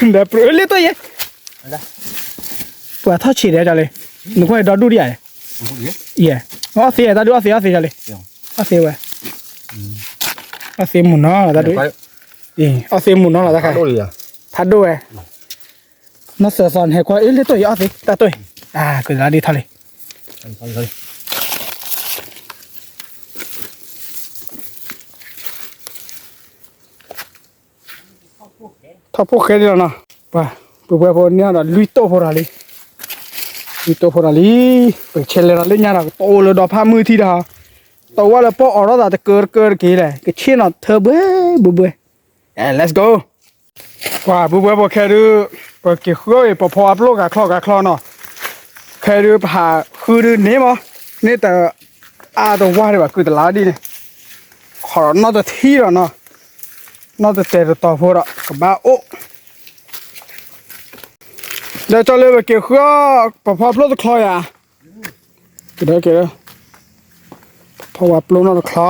ပြၢလ့တိၢ်ယဲ ပှၤထီၣ်ဆံးဒီးကၠီလ့ နကွၢ်ဒီဒူၣ်ဒ်ယၤ ယဲ အီၣ်သ့တၢ်ဒုးအီၣ်သ့အီၣ်သ့ကၠီလ့ အီၣ်သ့ဝဲ အီၣ်သ့မုၢ်နီၤလီၤတၢ်ဒုး အီၣ်သ့မုၢ်နီၤလီၤတၢ်ခါ ဖးဒိၣ်ဝဲ နီၢ်သၢသီန့ၣ်ဟဲကွၢ် အ့ လၢတိၢ်ယဲအီၣ်သ့ တၢ်တိၢ်အံၤ ကုၢ်တလးဒ်ထီၣ်လံ ထီၣ်ဖိၣ်ဃဲဒ်လီၤနီၤ ပှၤ ပုၢ်ဝဲၢ်ဖိန့ၣ်ဒီးလွံၢ်တိၢ်ဖိဒီးလံ လွံၢ်တိၢ်ဖိဒီးလံ ပကဆဲးလဲၤဒီးလၢညါဒီး ကတိၤလၢဒီဖးမုၢ်ထံတဟါ တဝၢ်လၢပီၣ်အီၤထီၣ်သးတကၢတကၢတက့ၢ်လဲၣ် ကဆ့ၣ်နီၤထၢဘှဲဘှဲဘှဲ Let's go ပှၤပုၢ်ဝဲၢ်ဖိခဲဒုး ပက့ၤဃုအီၣ်အံၤ ပဖီအပျိၢ်ဂၤချီဂၤချီနီၤ ခဲဒုးပဟးဃုဒုးန့ၣ်မး န့ၣ်တအါတဝါဒံးဘၣ် ကုၢ်တလးဒ်န့ၣ် ခီနီၢ်တထံဒီးနီၤ နီၢ်တတဲာ်တတီၤဖိဒီး ကဘၣ်အိၣ် ဒီးကၠီလ့ပက့ၤဃုအီၣ် ပဖီပျိၢ်တချီယၤ က့ၤဒီးက့ၤဒီး ဖီဝဲပျိၢ်နီၢ်တချီ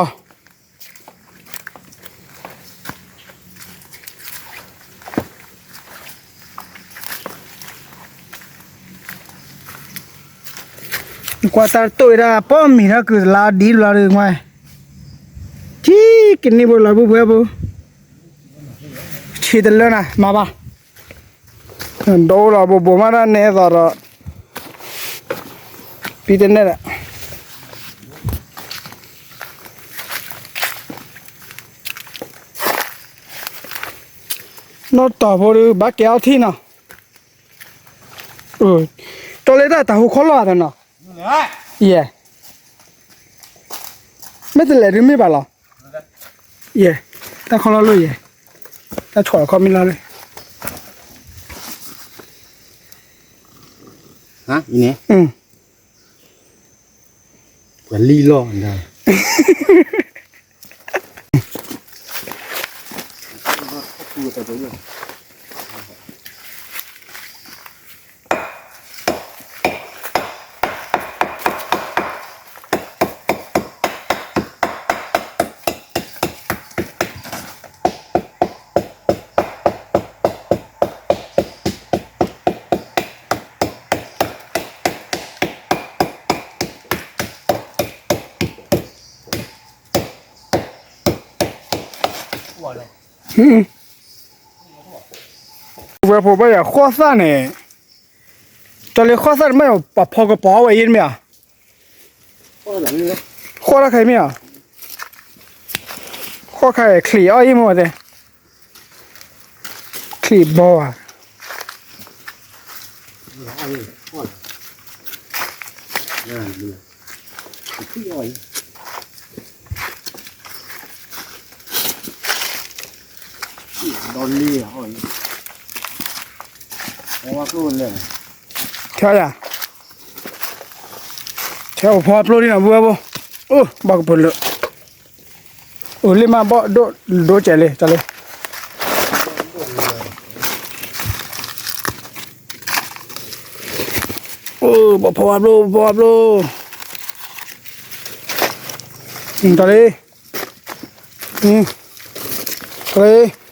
န ကွၢ်တၢ်တိၣ်ဝဲဒၣ် ပီၣ်မံၤထီၣ်ကုၤတလါဒ်ဘျီဒုး ကွၢ်, ထံကန့ၢ်ဖိလီၤ ပုၢ်ဖိဝဲၢ်ဖိ, ဆံးတလၢနၤ မၤဘၣ်, ဒိလီၤ ဘိးဘိးမးတၢ်နဲသိးဒီး ပံတနဲၣ်ဒီး နီၢ်တီၤဖိဒုး ဘၣ်ကဲအီထံနီၤ, ကၠီလ့တၢ်တၢ်ဟူခီလီၤအသးနီၤ, ယဲ, မ့ၢ်တလဲၤဒုးမ့ၢ်ဘၣ်လီၤ, ယဲ, တၢ်ခီလီၤလၢယဲ, တၢ်ဆီၣ်လီၤခီမ့ၢ်လီၤလၢ, အံၤန့ၣ်, ပှၤလံလီၤ, ဝဲဖိဘၣ်ယၤဃီၣ်သၣ်န့ၣ်, ကၠီလ့ဃီၣ်သၣ်တမ့ၢ် ပှၤဖီကပီၤဝဲအံၤတမ့ၢ်ဧါ, ဃီၣ်တၢ်ခါအံၤမ့ၢ်ဧါ, ဃီၣ်ခါအံၤချံးအီၣ်အံၤမ့ၢ်ဝဲသ့ၣ်, ချံးဘီဧါ ဒီလံ, ထဲယၤ, ထဲအိၣ်ဖီပျိလံနီၤ ပုၢ်ဝဲၢ်ဖိ, အိၣ်ဘၣ်ကပၢၤလၢာ်, အိၣ်လံမးဘီၣ်ဒိၣ်ဒိၣ်ကဲးလံ ကၠီလ့, အိၣ်ဘီၣ်ဖီဝါပျိ ဖီဝါပျိ, ကၠီလ့, ကၠီလ့,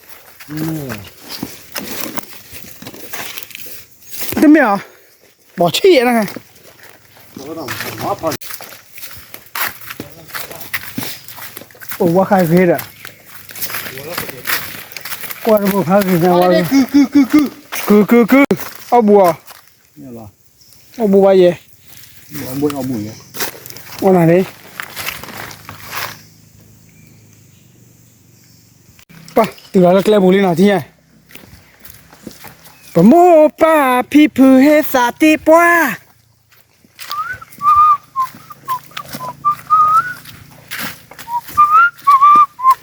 တမ့ၢ်ဧါ, ဘီၣ်ဆံၣ်ယဲၢ်နၤ, အိၣ်ဝါခါဂ့ၤဒီး, ကွၢ်တဘိခါဂ့ၤန့ၣ်ဝဲ, ကုကုကု, အီၣ်ဘူးအီၤ, အီၣ်ဘူးဘၣ်ယဲ, အီၣ်နၤန့ၣ်, ပှၤတုၤလီၤလၢကျဲပူၤလံနီၤ ထံၣ်ညါ, ပမိၢ်ပၢ်ဖံဖုဟ့ၣ်သးတ့ၢ်ပှၢ် ထီၣ်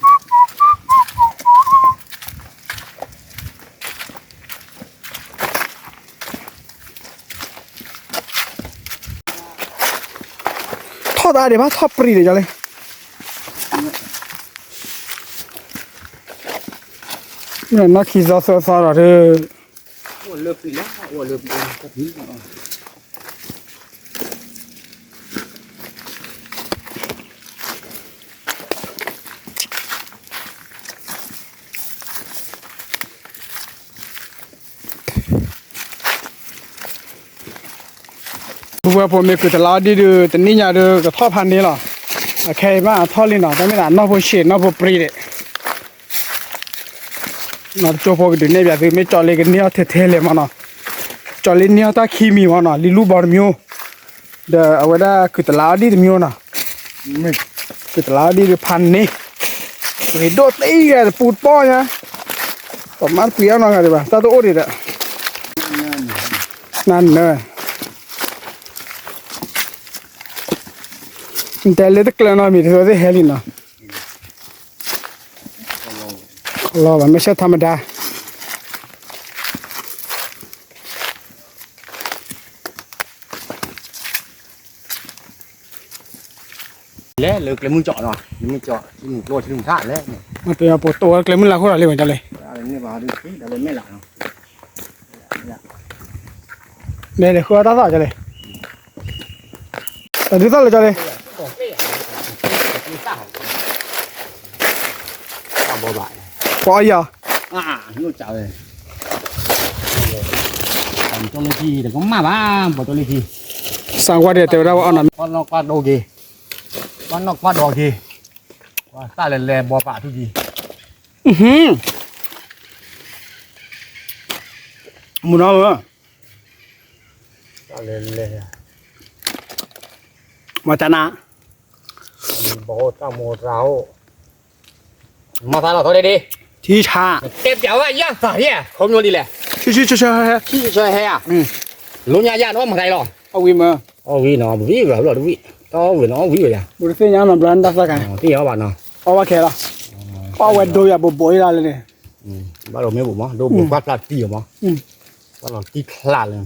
တၢ်ဒံးဘၣ် ထီၣ်ပြံၤဒံး ကၠီလ့, နီၢ်ခံသီသၢသီဒီး ပုၢ်ဝဲၢ်ဖိမ့ၢ်ကုၢ်တလးအီဒံၣ်ဒုး တနံၣ်ညါဒုး ကထီၣ်ဖးန့ၢ်လီၤ. အခဲအံၤမးအထီၣ်လံနီၤ, တၢ်မ့ၢ်ဒၣ်နီၢ်ဖိဆံးနီၢ်ဖိပြံၤဒံး, နီၢ်တကၠိဖိကဒုးနဲၣ်ပၠးသု မ့ၢ်ကၠီလ့ကန့ၢ်အီၣ်ထဲထဲလဲၣ်မးနီၤ, ကၠီလ့န့ၢ်အီၣ်တၢ်ခံမံၤမးနီၤ, လံလူၢ်ဘီတမံၤ, ဒီးအဝဲဒၣ်ကုၢ်တလးအီဒံၣ်တမံၤနီၤ, ကုၢ်တလးအီဒံၣ်ဒုးဖးန့ၢ်, ပှ့ၤဒိၣ်သ့ဂၤတပူၤတပီၢ်ညါ, ပမၤတပှ့ၤအီၣ်နီတဂၤဒံးဘၣ် တၢ်တအိၣ်ဒံးဒီး, နနၢၤ, နတဲလၢတကျၢၤနီတမံၤ တသ့ဟဲလံနီၤ, လီၤဘၣ် မ့ၢ်ဆၢထီမဒါ လဲၤလၢကျဲမုၢ်ကၠီနီၤ, မုၢ်ကၠီ, မုၢ်ကျိ မုၢ်ထါလဲၣ်, မ့ၢ်ပယီၤပိာ်တိၢ်ဝဲကျဲမုၢ်လၢ်ခိၣ်ဒီးလံဘၣ်ကၠီလ့, လဲၤလဲၤဃုအီၣ်တၢ်သီၣ်ကၠီလ့, တၢ်ဒုးသီၣ်လၢကၠီလ့, ပအီၣ်ယၤ, ဘီၣ်ကၠီလ့ခံ တကမၣ်ဘၣ်, ဘီၣ်ကၠီလ့ခံ, စးဝါဒီးတဲဝဲဒၣ်ဝဲအီၣ်နီၤ, ကွၢ်နီၣ်ကွၢ်ဒိက့ၤ, ကွၢ်နီၣ်ကွၢ်ဒိက့ၤ, ကွၢ်တၢ်လဲၤလဲၤဘီပာ်ထူက့ၤ, မုၢ်နီၤ, တၢ်လဲၤလဲၤ, မၤတၢ်နၤ, ဘီတၢ်မိၢ်တၢ်အိၣ် မၤသးလီၤ ထီၣ်ဒ့ဒ့, ထံဆါ, တဲပျးဝဲယၢ်သးဒ်, ခီမညိဒ်လဲၣ်, ထံဆါ, ထံဆါဟဲဧါ, လိညါယၢ်နီၢ်မၤသးလီၤ, အီၣ်ဝံၤမၢ, အီၣ်ဝံၤနီၤ ဝံၤဝဲလီၤတဝံၤ, တအီၣ်ဝံၤနီၤ အီၣ်ဝံၤဝဲယၤ, ဘူးတသ့ၣ်ညါနီၤ ဘျီနတၢ်သၣ်ခါ, တအီၣ်ဘၣ်နီၤ, အီၣ်ဘၣ်ခဲလီၤ, အီၣ်ဝဲဒိယၤဘိးဘိးအံၤလီၤလၢန့ၣ်, ဘၣ်လီၤမ့ၢ်ဘူးမး ဒိဘူးကွၢ်ဖျါတံၢ်အီၤမး, ကွၢ်လီၤတံၢ်ဖျါလၢ,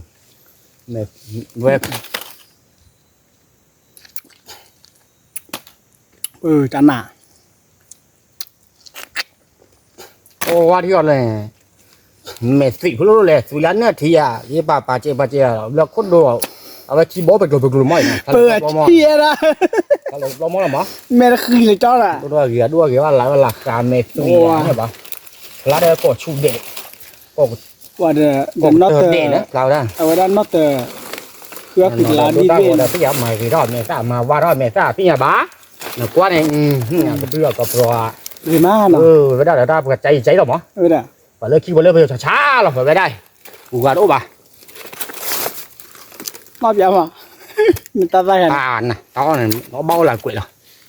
ဝဲ တၢ်နး, အဝဲထံအီၤလဲၣ်, မဲာ်သံၣ်ဖိလိၣ်လဲၣ် သူလၢနၢၣ်ထံဧါ, ယပာ်ပာ်စဲပာ်စဲလၢခိၣ်ဒိ, အဝဲထံဘီပကျိၤပကျိၤမး, ပထံၣ်ဒၣ်, မဲာ်တဃံလၢကၠီဒၣ်, ဒိၣ်ဂ့ၤဒိၣ်ဂ့ၤဘၣ်လၢဝဲလၢဃာ်မဲာ်သံၣ်ဘၣ်, ဖျါဒီးကိးဆူၣ်ဒဲး, ကိး ပှၤဒီး ကိးကတၢၢ်ဒဲးန့ၣ် ဖျါဝဲဒၣ်, အဝဲဒၣ်နီၢ်တၢၤ, ဃုအီၣ်ကုၢ်တလါဒ်ဘ့ၣ်, သ့ၣ်ညါမၤဂ့ၤထီၣ်မဲာ်သၣ် မၤဝါထီၣ်မဲာ်သၣ်သ့ၣ်ညါဘၣ်, နကွၢ်န့ၣ်, ကပြုၢ်အကပျီၤ, ဂ့ၤမးနီၤ, ဝဲဒၣ်ဒီးတၢ်ပှၤကၢအံၤကၢအံၤလီၤမး, ဝဲဒၣ်, ပှၤလၢခံပှၤလၢပယီၤဆါဆါလီၤ ပဝဲဒၣ်, ပူၤဂၤတအိၣ်ဘၣ်, နီၢ်ပျးမး, နတၢ်သၣ်ဂၤန့ၣ်, တၢ်အီၣ်န့ၣ် နဘၣ်အီၣ်လၢကွဲးလီၤ န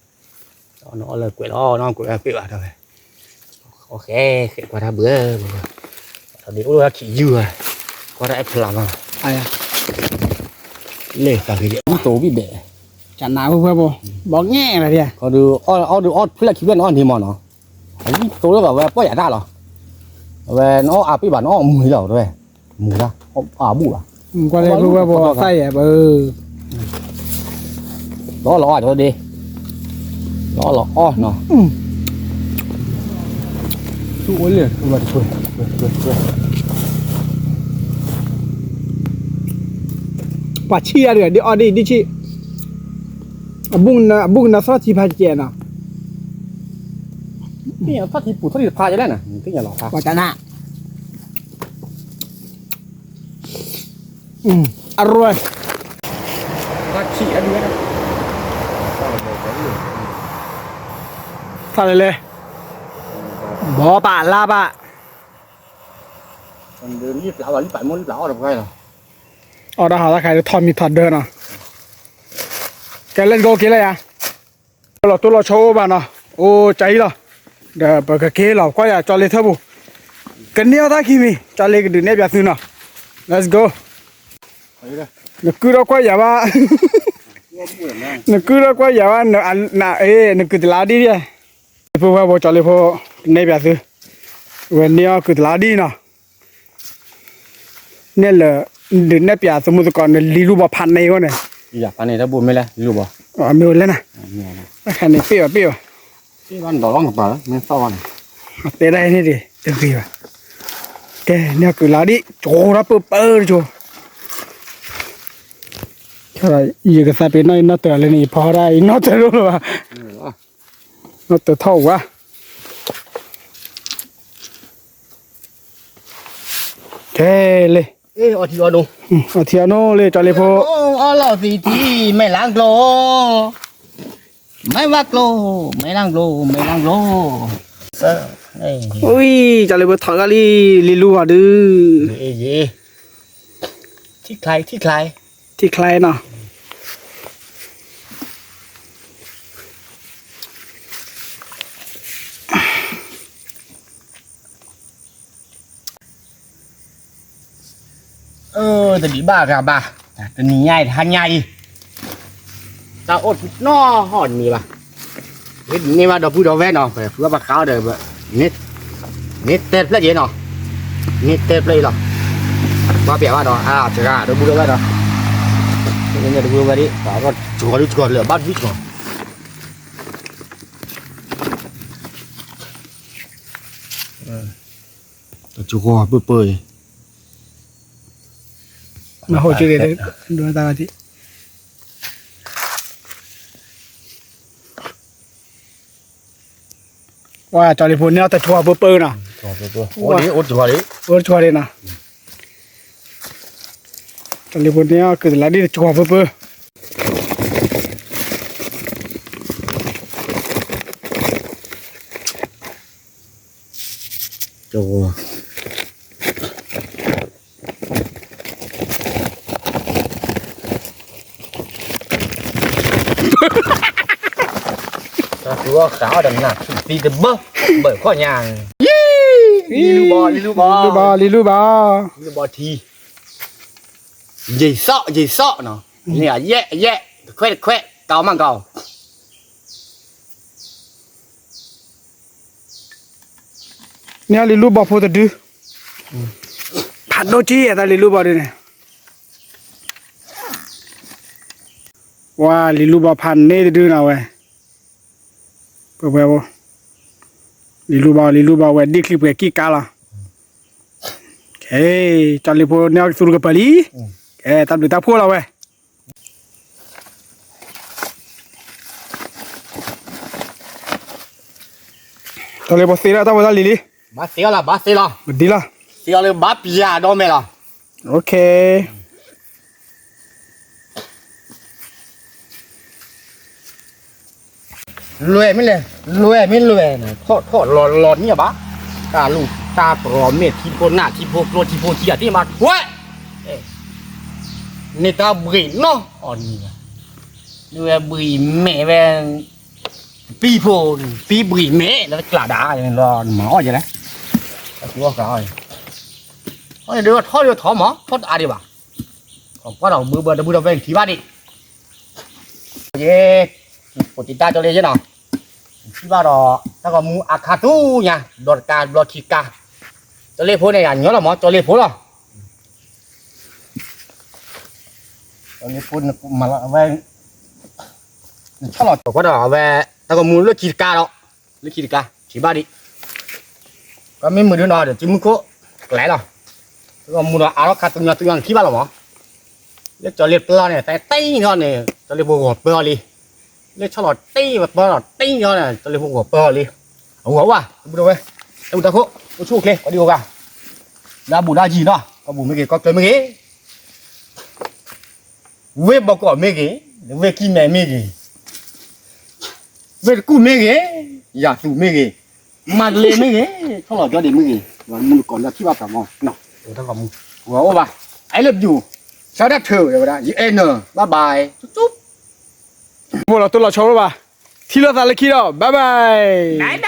အီၣ်လၢကွဲးလီၤ နအီၣ်ကွဲးဝဲကွဲးဘၣ်ထီၣ်ဝဲ, အီၣ်ဃဲဃဲကွၢ်တၢ်ဘှဲဘှဲ, ဒီးဒ်အိၣ်လၢခံယုၢ်, ကွၢ်တၢ်အဲၣ်ဖျါမး, လၢသးဂ့ၤဒ်အူသိးဘံၣ်ဘဲး, ကနးဝဲဝဲဘိ, ဘီငဲၢ်လီၤဒ်, အီၣ်ဒုးအီၣ်ဖျၢၣ်ခံဖျၢၣ်နအီၣ်န့ၣ်မးနီၤ, အဝဲသိးလၢအဝဲပီၢ်ယၤတၢ်လီၤ, အဝဲနအီၣ်အါပ့ၢ်ဘၣ် နအီၣ်မုာ်လီၤတဲဝဲ, မုာ်တၢ်, အါဘူးဘၣ်, ကွၢ်လၢဝဲဘိသၣ်ယဲၢ်ဘၣ်, လီၤလီၤအီၣ်တဲဝဲဒၣ်, လီၤလီၤအီၣ်နီၤ, ပှၤဆံးတၢ်တဂၤ ဒ်အီၣ်ဒ်အံၤဒ်ဆံး, အဘူးကနၢ်သီၣ်ထံဖးကဲးနီၤ, ထီၣ်ထံပူၤထီၣ်ထံတဖးကဲးလဲၣ်နီၤ, ပှၤတနး, အရၢၢ်, သးလဲၤလဲၤ, ဘီပာ်လါပာ်, အီၣ်တၢ်ဟးတၢ်ခါ ထီၣ်မံထီၣ်ဒၢနီၤ, ကဲ let's go က့ၤလၢယၤ, လီၤတိၢ်လီၤဆီအိၣ်ဘၣ်နီၤ, အိၣ်ကၢအံၤလီၤ, ဒီးပကက့ၤလီၤ ကွၢ်ယၤကၠီလ့ထၢၣ်ပူၤ, ကန့ၢ်အီၣ်တၢ်ခံမံၤ ကၠီလ့ကဒုးနဲၣ်ပၠးသုနီၤ, let's go, နကုၢ်ထီၣ်ကွၢ်ယၤဘၣ်, နကုၢ်ထီၣ်ကွၢ်ယၤဘၣ်, နကုၢ်တလါဒ်ဒ်, ဖိဝဲဖိကၠီလ့ဖိ, နဲၣ်ပၠးသု, ဝဲန့ၢ်အီၣ်ကုၢ်တလါဒ်နီၤ, နဲၣ်လၢ, ဒုးနဲၣ်ပၠးသမူသကိး နလံလူဘီဖးန့ၢ်ဝဲန့ၣ်, မ့ၢ်ဝဲလဲၣ်နၤ, အခါန့ၣ်ပ့ၢ်ဘၣ်ပ့ၢ်ဘၣ်, တဲဒၣ်န့ၣ်ဒ် တဂ့ၤဘၣ်, ကဲ န့ၢ်အီၣ်ကုၢ်လါဒ် ကၠိထီၣ်ပၢၢ်ပၢၢ်တကၠိ ယကသးပ့ၤနီၣ်အံၤနီၢ်တၢၤလၢန့ၣ် ယဖီဒၣ်အံၤနီၢ်တၢၤဒိၣ်လၢၤဘၣ်, နီၢ်တၢၤထီၣ်ဝါ, ကဲလံ, အီထံအီနိလံ ကၠီလ့ဖိ, အီလီၤသံထံ မဲာ်လၢကျိ မဲာ်ဝါကျိ မဲာ်လၢကျိ မဲာ်လၢကျိ, ဝံၤ ကၠီလ့ဖိထီၣ်ဂၤလံ, လံလူဂီၤဒုး, ထံချါ ထံချါ, ထံချါနီၤ. တဒံးဘၣ်ဂၤဘၣ်, တနံၤညါအံၤ တဟါညါအံၤ, တၢ်အိၣ်နီၢ်ဟီၣ်တမံၤဘၣ်, မ့ၢ်န့ၢ်ဘၣ်ဒီပုၢ်ဒီဝဲၢ်နီၤ, ပဃုအီၣ်ပဃါအီၣ်ဒီး, န့ၢ်တဲတဖျၢၣ်က့ၤနီၤ, န့ၢ်တဲတဖျၢၣ်အံၤလီၤ, ကွၢ်ပျးဘၣ်ဒီး အစှၤဒီပုၢ်ဒီဝဲၢ်ဒီး, န့ၢ်ဒီပုၢ်ဒီဝဲၢ်ဒ် ပှၤကီၢ်စှီၤဒ်စှီၤလၢဘၣ်ဒ်စှီၤ တကၠိဃီပၢၢ်ပၢၢ်အံၤ, နဟိၣ်က့ၤဒ်, ပှၤကၠီလ့ဖိန့ၢ်အီၣ်တကၠိဃီပၢၢ်ပၢၢ်နီၤ, အိၣ်တကၠိဃီလံနီၤ. အိၣ်တကၠိဃီလံနီၤ. တၢ်လ့ဖိန့ၣ် အကတလးဒ်တကီၢ်ပၢပၢ တၢ်သူအီၣ်ဃာ်အီၣ်ဒီးနၢ်ဆူၣ်သံတဘၢ, ဘၢၣ်ခီၣ်ညါ, လံလူဘီ, လံလူဘီ, လံလူဘီ, လံလူဘီထံ, ယံာ်စီၣ်, ယံာ်စီၣ်နီၤ, န့ၣ်အယဲၢ်, အယဲၢ်, တခွဲး, တခွဲး, ကးမးကး, န့ၣ်လံလူဘီဖိတဒု, ဖးဒိၣ်ကံယဲၢ်တၢ်လံလူဘီဒုန့ၣ်, ဝါလံလူဘီဖးန့ၢ်တဒုနီၤဝဲ, ပဝဲ, လံလူဘီ, လံလူဘီဝဲဒ်ချံပှဲၤကံၢ်ကါလီၤ, ကၠီလ့ဖိန့ၣ်အီၣ်ကသူတကပၤလံ, ကဲတၢ်ဘျုးတၢ်ဖှိၣ်လီၤဝဲ တၢ်လ့ဖိသ့လၢတၢ်ဖိတၢ်လံၤလံ, ဘၣ်သ့အီၤလီၤ, ဘၣ်သ့လီၤ, ဒ်လီၤ, သ့အီၤလၢဘၣ်ပျၢ်ဒီမဲာ်လီၤ, လွဲၢ်မ့ၢ်လဲၣ်, လွဲၢ်မ့ၢ်လွဲၢ်န့ၣ် ထီၣ်ထီၣ်လီၤလီၤန့ၣ်ဘၣ်, တၢ်လူၢ်တၢ်တြီၤမ့ၢ်ထံဖိနၢ်ထံဖိကျိထံဖိထံအသ့ၣ်မးထွဲ, န့ၣ်တၢ်ဘှံးနီၢ်အီၤန့ၣ်, နဝဲဘှံးမဲာ်ဝဲ, ပံဖိ, ပံဘှံးမဲာ်လၢတကျးဒၣ်လီၤ, နမၤအီၣ်ယဲလဲၣ်, တၢ်သူအီၣ်ဃာ်အီၣ်, အန့ၣ်ဒုးထီၣ်ဒုးထီၣ်မး ထီၣ်တအါဒံးဘၣ်, ကွၢ်ဒီးဘုဘၢတဘုဒီးဝဲနထံၣ်ဘၣ်ဒံး, ယဲ, ပတံတၢ်ကၠီလ့ယဲနီၤ, နထံၣ်ဘၣ်ဒီး, တၢ်ဂီၤမူအခါတူညါ, ဘျီတကါဘျီခံကါ, ကၠီလ့ဖိန့ၣ် ယညီလီၤမး ကၠီလ့ဖိလီၤ, ကၠီလ့ဖိ, ဝဲ, နဆီၣ်လီၤကွၢ်ဒီးအဝဲ, တၢ်ဂီၤမူလၢခံတကါဒီး, လၢခံတကါ ထံၣ်ဘၣ်ဒံး, ကမ့ၢ်မုာ်ဒုနီၤဒီး စုမုၢ်ခိၣ်, ကျဲလီၤ, တၢ်ဂီၤမူဒီးအါထီၣ်ခါတူညါတူညါနထံၣ်ဘၣ်လီၤမး, လၢကၠီလ့ပျီန့ၣ် တၢ်တ့ၢ်ထီၣ်န့ၣ် ကၠီလ့ဖိဂီၤပၢအီၤလံ, လၢဆီၣ်လီၤတ့ၢ်ဝဲပၢလီၤတ့ၢ်ထီၣ်န့ၣ် ကၠီလ့ဖိဂီၤပၢအီၤလံ, အဂီၤဝဲ, တၢ်ဘူၣ်တၢ်ဝဲ, တၢ်ဘူၣ်တၢ်ခိၣ် အိၣ်ဆူၣ်အိၣ်ချ့ ကိးဒံကိးဂၤ, လၢအဘူးဒီးယံၤနီၤ ကီၢ်ပူၤမ့ၢ်ဂ့ၤ ကီၢ်ချၢမ့ၢ်ဂ့ၤ ဝ့ၢ်ဘီကီးမ့ၢ်ဂ့ၤ, ဝ့ၢ်ကံၢ်မဲမ့ၢ်ဂ့ၤ, ဝ့ၢ်တကူၣ်မ့ၢ်ဂ့ၤ, ယၤသူးမ့ၢ်ဂ့ၤ, မၤတလ့မ့ၢ်ဂ့ၤ, ဆီၣ်လီၤကၠီဒံးမ့ၢ်ဂ့ၤ, မူတကိးလၢထံၣ်ဘၣ်ပှၤမီၢ်, အိၣ်ဘၣ်, I love you, ဆၢဒၣ်ထၢဝဲဒၣ် ယအဲၣ်နၤ, bye bye, ဘိလီၤတိၢ်လီၤဆီဘၣ်, ထံၣ်လိာ်သးလၢခံဒီး bye bye.